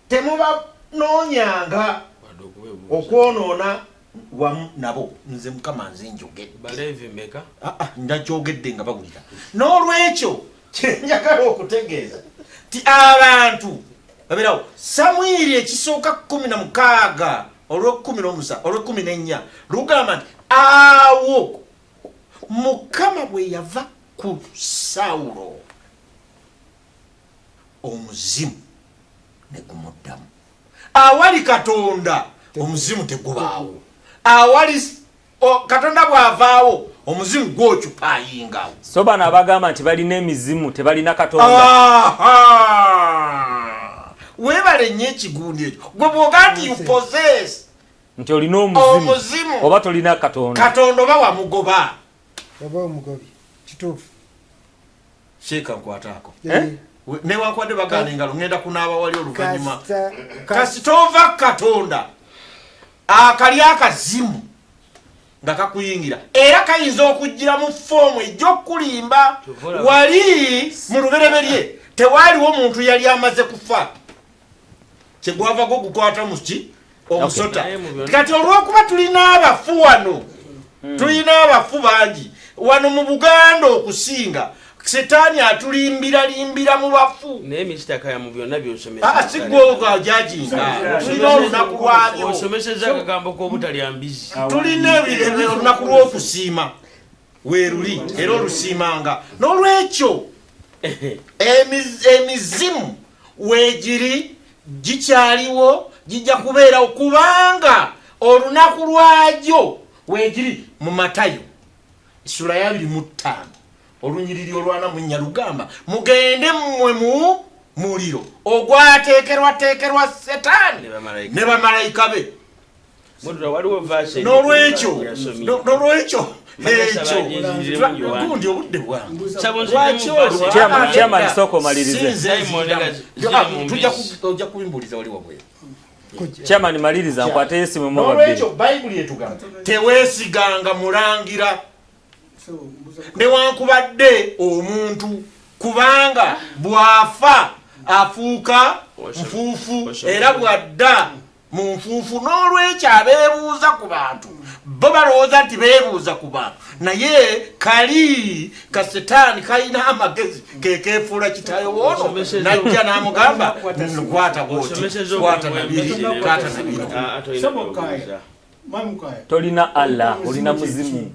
temubanoonyanga okwonoona wamu nabo. Nze Mukama nze njogedde.
Baleevi meka?
Ndakyogedde nga bawulira. N'olwekyo kyenjagala okutegeeza ti abantu babeerawo. Samwiri ekisooka 16 olw'ekkumi n'omusa olw'ekkumi n'ennya lugamba nti awo Mukama bwe yava ku Sawulo, omuzimu ne gumuddamu. Awali Katonda omuzimu tegubaawo. Awali Katonda bw'avaawo omuzimu gwokyupayingawo.
So bano abagamba nti balina emizimu tebalina Katonda.
Weebale nnyo ekigundi ekyo. Gwe bw'oga nti you possess
nti olina omuzimu oba tolina Katonda.
Katonda oba wamugoba.
Oba omugobi kituufu.
Sheeka nkwataako. Newankubadde bagaana engalo ngenda kunaaba wali oluvannyuma. Kasita ova Katonda akali akazimu nga kakuyingira, era kayinza okujjira mu foomu ejja okukulimba. Wali mu lubereberye tewaaliwo muntu yali amaze kufa, kyegwavako gukwata muki omusota. Kati olw'okuba tulina abafu wano, tulina abafu bangi wano mu Buganda okusinga, Setaani atulimbiralimbira mu bafu.
Naye Mr. Kaya, mu byonna by'osomesa,
Si gwe jajinga, tulina olunaku lwabyo.
Osomesezza akagambo k'obutalya mbizi.
Tulina olunaku lw'okusiima weeruli, era olusiimanga. N'olwekyo emizimu weegiri gikyaliwo, gijja kubeerawo kubanga olunaku lwagyo weegiri. Mu Matayo essula ya 25 olunyiriri olw'44 lugamba, mugende mmwe mu muliro ogwateekerwateekerwa Setaani ne bamalayika be. N'olwekyo ekyo gundi obudde bwange.
Chairman, sooka omalirize.
Ojja kubimbuuliza wali wabweru.
Chairman, maliriza nkwateyo esimu mu babiri.
N'olwekyo Bayibuli etugamba, teweesiganga mulangira newankubadde omuntu, kubanga bw'afa afuuka nfuufu era bw'adda mu nfuufu. N'olwekyo abeebuuza ku bantu bo balowooza nti beebuuza ku bantu, naye kali kasetaani kalina amagezi kekeefuula kitayo woono, najja n'amugamba kwata bwoti, kwata nabiri, kwata nabiri.
Tolina Allah, olina muzimu.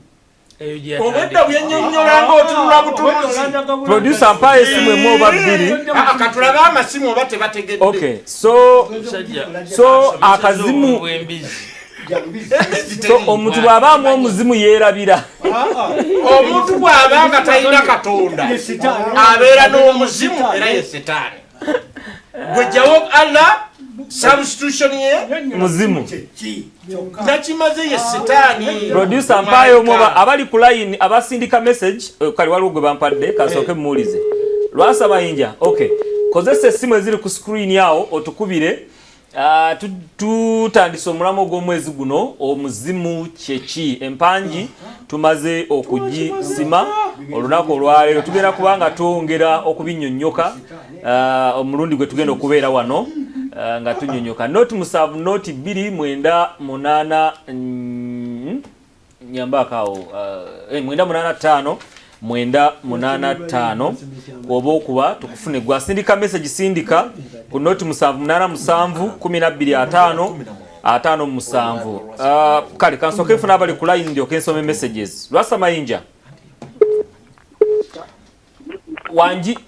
Obwedda byennyonnyola nga otunula butunuzi.
Producer, mpayo esimu emu oba bbiri.
Katulabe amasimu oba tebategedde.
Okay, so akazimu, so omuntu bw'abaamu omuzimu yeerabira.
Omuntu bw'aba nga talina Katonda abeera n'omuzimu era ye Setaani. Gwejjawo Allah, substitution ye
muzimu.
Nakimaze, ye Setaani.
Producer, mpayo omu oba abali ku line abasindika message. Kale waliwo gwe bampadde, kasooke mmuwulize. Lwasa Bayinja, okay, kozesa essimu eziri ku screen awo otukubire. Tutandise omulamu ogw'omwezi guno, omuzimu kyeki? Empangi tumaze okugisima. Olunaku olwaleero tugenda kubanga twongera okubinyonyoka omulundi gwe tugenda okubeera wano nga tunyonyoka. Noti 7 noti 2 9 8, nyambaako awo, 9 8 5. 985 oba okuba tukufune. Gwasindika message, sindika ku noti 787 12 50 57. Kale kansooke nfuna abali ku line ndyoke nsome messages. Lwasa Mayinja wangi.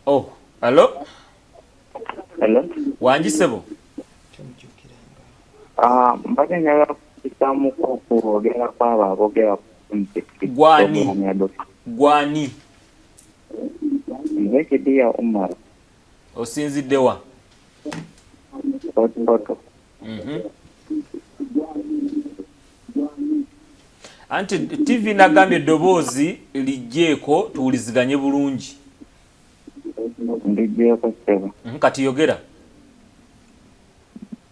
Oh, hello.
Hello.
Wangi sebo.
Mbadde njagala kukisamuko okwogera kwabo aboogera.
Gwani gwani?
Nze Kidiya Umar.
Osinzidde wa?
Fort.
Anti TV nagambye eddoboozi lijjeeko tuwuliziganye bulungi.
Ndijjeeko ssebo.
Kati yogera.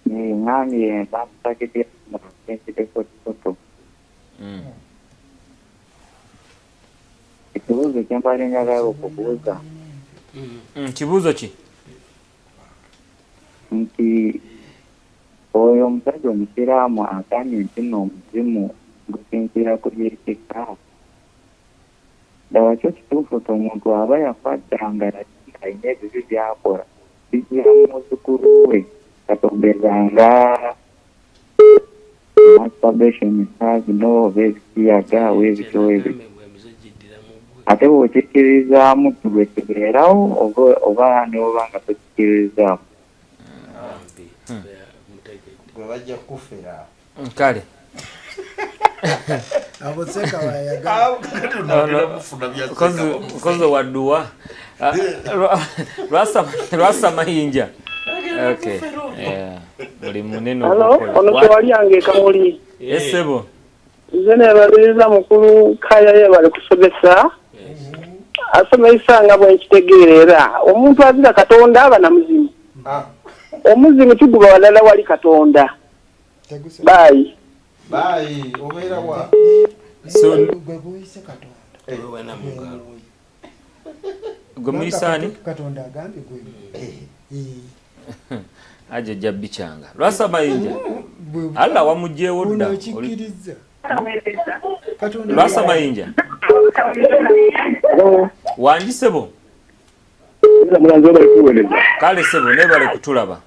Ŋŋambye bampita Kidiya Umar, nsinzidde Fort Portal. Ekibuuzo kye mbadde njagala okubuuza,
Kibuuzo ki?
Nti oyo omusajja omusiraamu agambye nti nno omuzimu gusinziira ku byekika, ddala kyo kituufu ti omuntu aba yafa dda nga yali alina ebibi by'akola bijjira mu muzzukulu we, katogeza nga masturbation zino oba ebisiyaga oba ebityo ebyo, ate bw'okikkirizaamu gwe kibeerawo oba n'oba nga tokikkiririzaamu?
Gwe bajja kufera.
Kale.
Abo seka bayagala.
Kozi wadduwa Lwasa Mayinja. Okay. Yeah. Buli munene.
Hello, ono Kyewalyange Kamuli.
Esebo.
Nze neebaliriza mukulu Kaya, yebale kusomesa. Asomesa nga bwe nkitegeera, era omuntu azira Katonda aba na muzimu. Omuzimu kiguba walala wali Katonda. Bye.
Bye, obeera wa?
So
gwe guyise Katonda.
Gwe muyisaani?
Katonda agambye gwe.
Aje ojja bikyanga. Lwasa Mayinja. Allah wamugyewo dda.
Okikkiriza. Katonda.
Lwasa Mayinja. Wangi sebo.
Mulanzi, webale kuweereza.
Kale sebo, nebale kutulaba.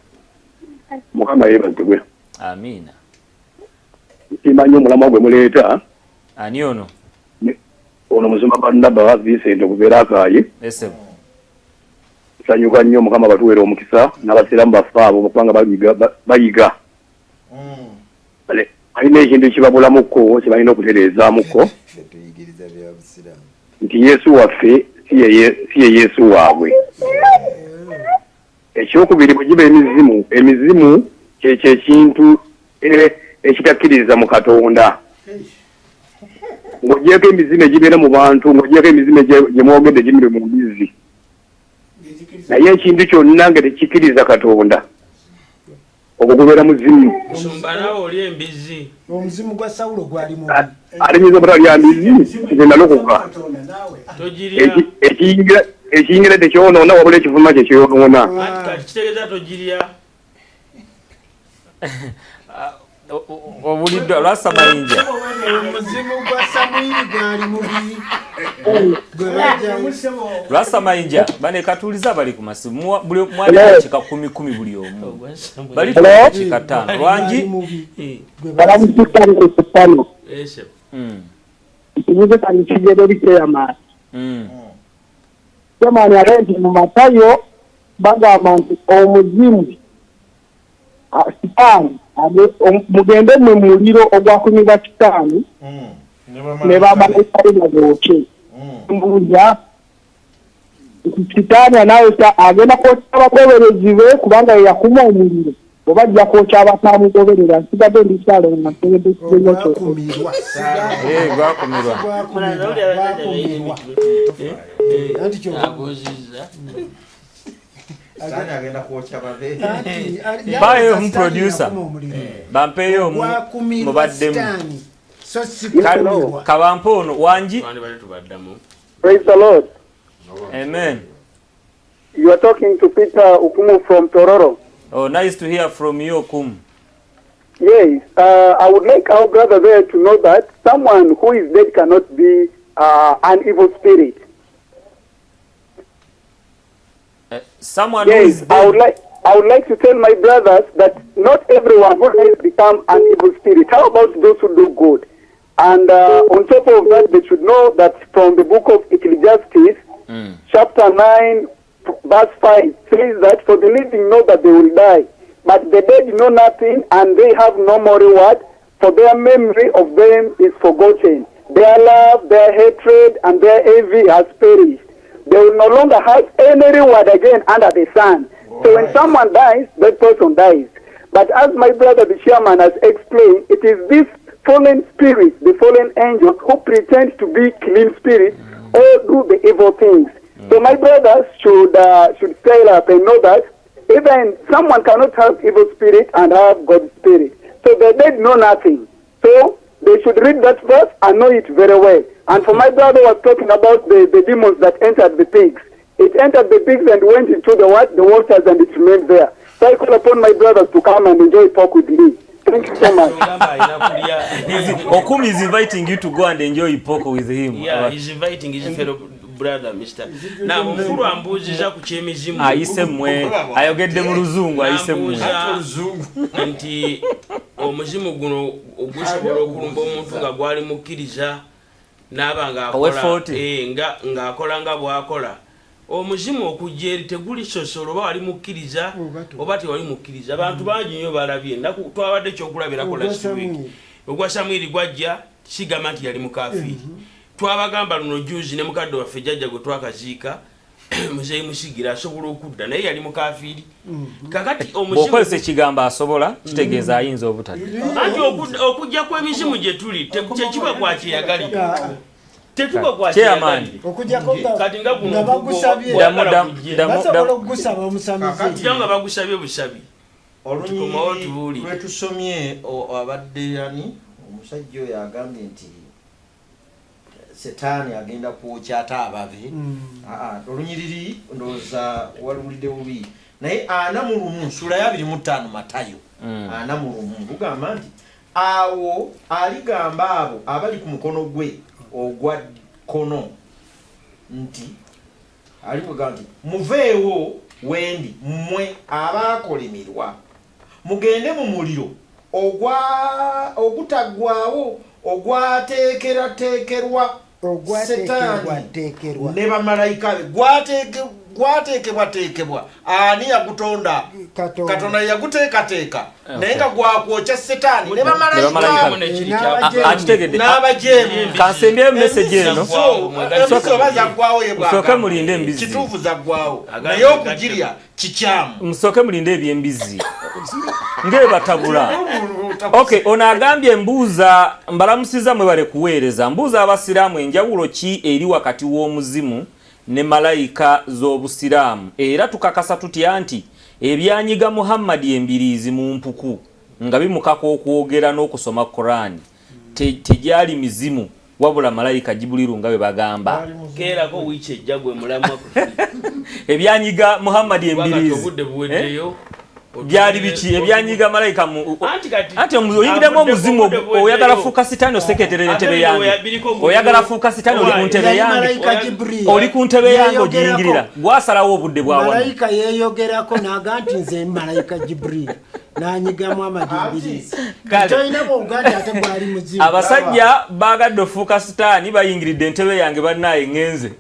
Mukama yeebazibwe.
Amiina.
Nsiima nnyo omulamwa gwe muleeta.
Ani ono?
Ono Musumba Barnaba Vincent okubeera Akaayi.
Esebo.
Nsanyuka nnyo, Mukama batuweera omukisa n'abasiraamu baffe abo kubanga bayiga. Balina ekintu kibabulamuko kye balina okutereezaamukko
Ffe tuyigiriza bya busiraamu.
Nti Yesu waffe si ye Yesu waabwe. Ekyokubiri, bwe giba emizimu, emizimu kyekyo ekintu ekitakkiririza mu Katonda, ng'ogyeko emizimu egibeera mu bantu, ng'ogyeko emizimu gye mwogedde gimire mu mbizzi, naye ekintu kyonna nga tekikkiriza Katonda, ogwo gubeera muzimu.
Musumba, naawe oli embizzi.
Omuzimu gwa Sawulo gwali mubi.
Ate nyinza obutalya mbizzi, nze nalokoka.
Togirya.
Ekiyingira tekyonoona, wabula ekivuma kyekyonoona.
Anti kati kitegeeza togirya.
Obuliddwa Lwasa Mayinja.
Omuzimu gwa Samwiri gwali mubi gwe bajjayo.
Lwasa Mayinja, bane katuuliza abali ku masimu. Buli mwali dakika kumi kumi buli omu. Bali dakika 5. Lwangi.
Balamusikankusano.
Esebo.
Ekibuuzo kyange kigenda eri chairman. Chairman ate nti mu Matayo bagamba nti omuzimu, sitaani mugende mwe muliro ogwakumibwa sitaani ne bamalayika be babookye. Mbuuza nti sitaani anaayokya, agenda kwokya abagoberezi be kubanga ye yakuma omuliro, oba ajja kwokya abatamugoberera? Nsigadde ndi kyalo nga ntegedde ekigenyo kyo.
Gwakumirwa.
Eh, gwakumirwa.
Gwakumirwa, anti kyova
Agozizza.
Sitaani agenda kwokya babe.
Mpaayo omu, producer. Bampeeyo omu
Gwakumirwa
mubaddemu.
sitaani, so si kukumirwa.
Kabampe ono, wangi.
Twandibadde tubaddamu.
Praise the Lord.
Amen.
You are talking to Peter Okumu from Tororo.
Oh, nice to hear from you, Okumu.
Yes, I would like our brother there to know that someone who is dead cannot be an evil spirit.
Someone who
Yes,
is dead.
I would like to tell my brothers that not everyone who dies become an evil spirit. How about those who do good? And on top of that, they should know that from the book of Ecclesiastes, chapter 9, verse 5, says that for the living know that they will die, but the dead know nothing and they have no more reward, for their memory of them is forgotten. Their love, their hatred, and their envy has perished. They will no longer have any reward again under the sun. So when someone dies, that person dies. But as my brother the chairman has explained, it is this fallen spirits, the fallen angels, who pretend to be clean spirits or do the evil things. So my brothers should scale up and know that even someone cannot have evil spirit and have God's spirit. So the dead know nothing. So they should read that verse and know it very well. And for my brother was talking about the demons that entered the pigs. It entered the pigs and went into the what? The waters, and it remained there. So I call upon my brothers to come and enjoy pork with me. Thank you so much.
Ogamba alina kulya.
Okumi is inviting you to go and enjoy pork with him.
Yeah, he's inviting his fellow brother, Mr. Na omukulu ambuuziza ku kyemizimu.
Ayise mmwe, ayogedde mu Luzungu, ayise mmwe.
Nambuuza nti omuzimu guno gusobola okulumba omuntu nga gwali mukkiriza n'aba ng'akola
Owe 40.
Ng'akola nga bw'akola. Omuzimu okujja eri teguli sosolo oba wali mukkiriza oba tewali mukkiriza. Abantu bangi nnyo balabye ennaku twabadde ekyokulabirako last
Ogwa
week.
Samwiri.
Ogwa Samwiri gwajja, sigamba nti yali mukafiiri. Twabagamba luno juzi ne mukadde waffe jjajja gwe twakaziika, Muzeyi Musigira, asobola okudda naye yali mukafiiri. Kakati omuzimu
Bw'okozesa ekigambo asobola, kitegeeza ayinza obutadda.
Anti okujja kw'emizimu gye tuli kyekiba kwakiyagalire, tetuba
Chairman.
kwakiyagalire.
Okujjako
Kati nga guno
nga bagusabye.
gwagala
Damu-
kujja.
Basobola okugusaba omusamize.
Kujja nga bagusabye busabi. Tukomawo
Olunyiriri
tubuulire.
lwetusomye, abadde ani omusajja oyo agambye nti setaani agenda kwokya ate abave? Aa, olunyiriri ndowooza waluwulidde bubi, naye 41, sula ya 25, Matayo 41, lugamba nti awo aligamba abo abali ku mukono gwe ogwa kkono nti, aligamba nti, "Muveewo wendi mmwe abaakolimirwa, mugende mu muliro ogwa ogutaggwawo ogwateekerateekerwa Setaani
Ogwateekerwateekerwa.
ne bamalayika be." Gwateekebwateekebwa ani? Yagutonda?
Katonda.
Katonda yaguteekateeka, naye nga gwakwokya Setaani ne
Ne bamalayika.
bamalayika
Akitegedde.
n'abajeemu.
Kansembyeyo message eno.
Embizi oba zaggwawo ye
Musooke
bwagamba.
mulinde embizi.
Kituufu zaggwawo, naye okugirya kikyamu.
Musooke mulinde ebyembizi ngebatabula. Okay, ono agambye, mbuuza, mbalamusiza, mwebale kuweereza. Mbuuza abasiraamu, enjawulo ki eri wakati w'omuzimu ne malayika z'obusiraamu? Era tukakasa tutya nti ebyanyiga Muhammadi embiriizi mu mpuku nga bimukaka okwogera n'okusoma Korani tegyali mizimu wabula malayika Jibuliru nga bwe bagamba?
Keerako wiiki ejja gwe mulamwa.
Ebyanyiga Muhammadi
Wakati
embiriizi
obudde buweddeyo.
Byali biki ebyanyiga malayika mu
Anti kati
Anti oyingiramu omuzimu
avudde buweddeyo.
oyagala fuuka sitaani oseketerera
Ate
entebe
bino
yange.
biriko
Oyagala fuuka sitaani, oli ku ntebe
Yali
yange.
malayika Jibril.
Oli ku ntebe yange.
Yeeyogerako.
Ogiyingirira gwasalawo obudde bwa wano.
Malayika yeeyogerako n'aga nti nze malayika Jibril n'anyigamu amadimbirizi.
Kale.
Tolina bwoga nti ate gwali muzimu.
Abasajja bagadde ofuuka sitaani, bayingiridde entebe yange. Bannaye, ŋŋenze.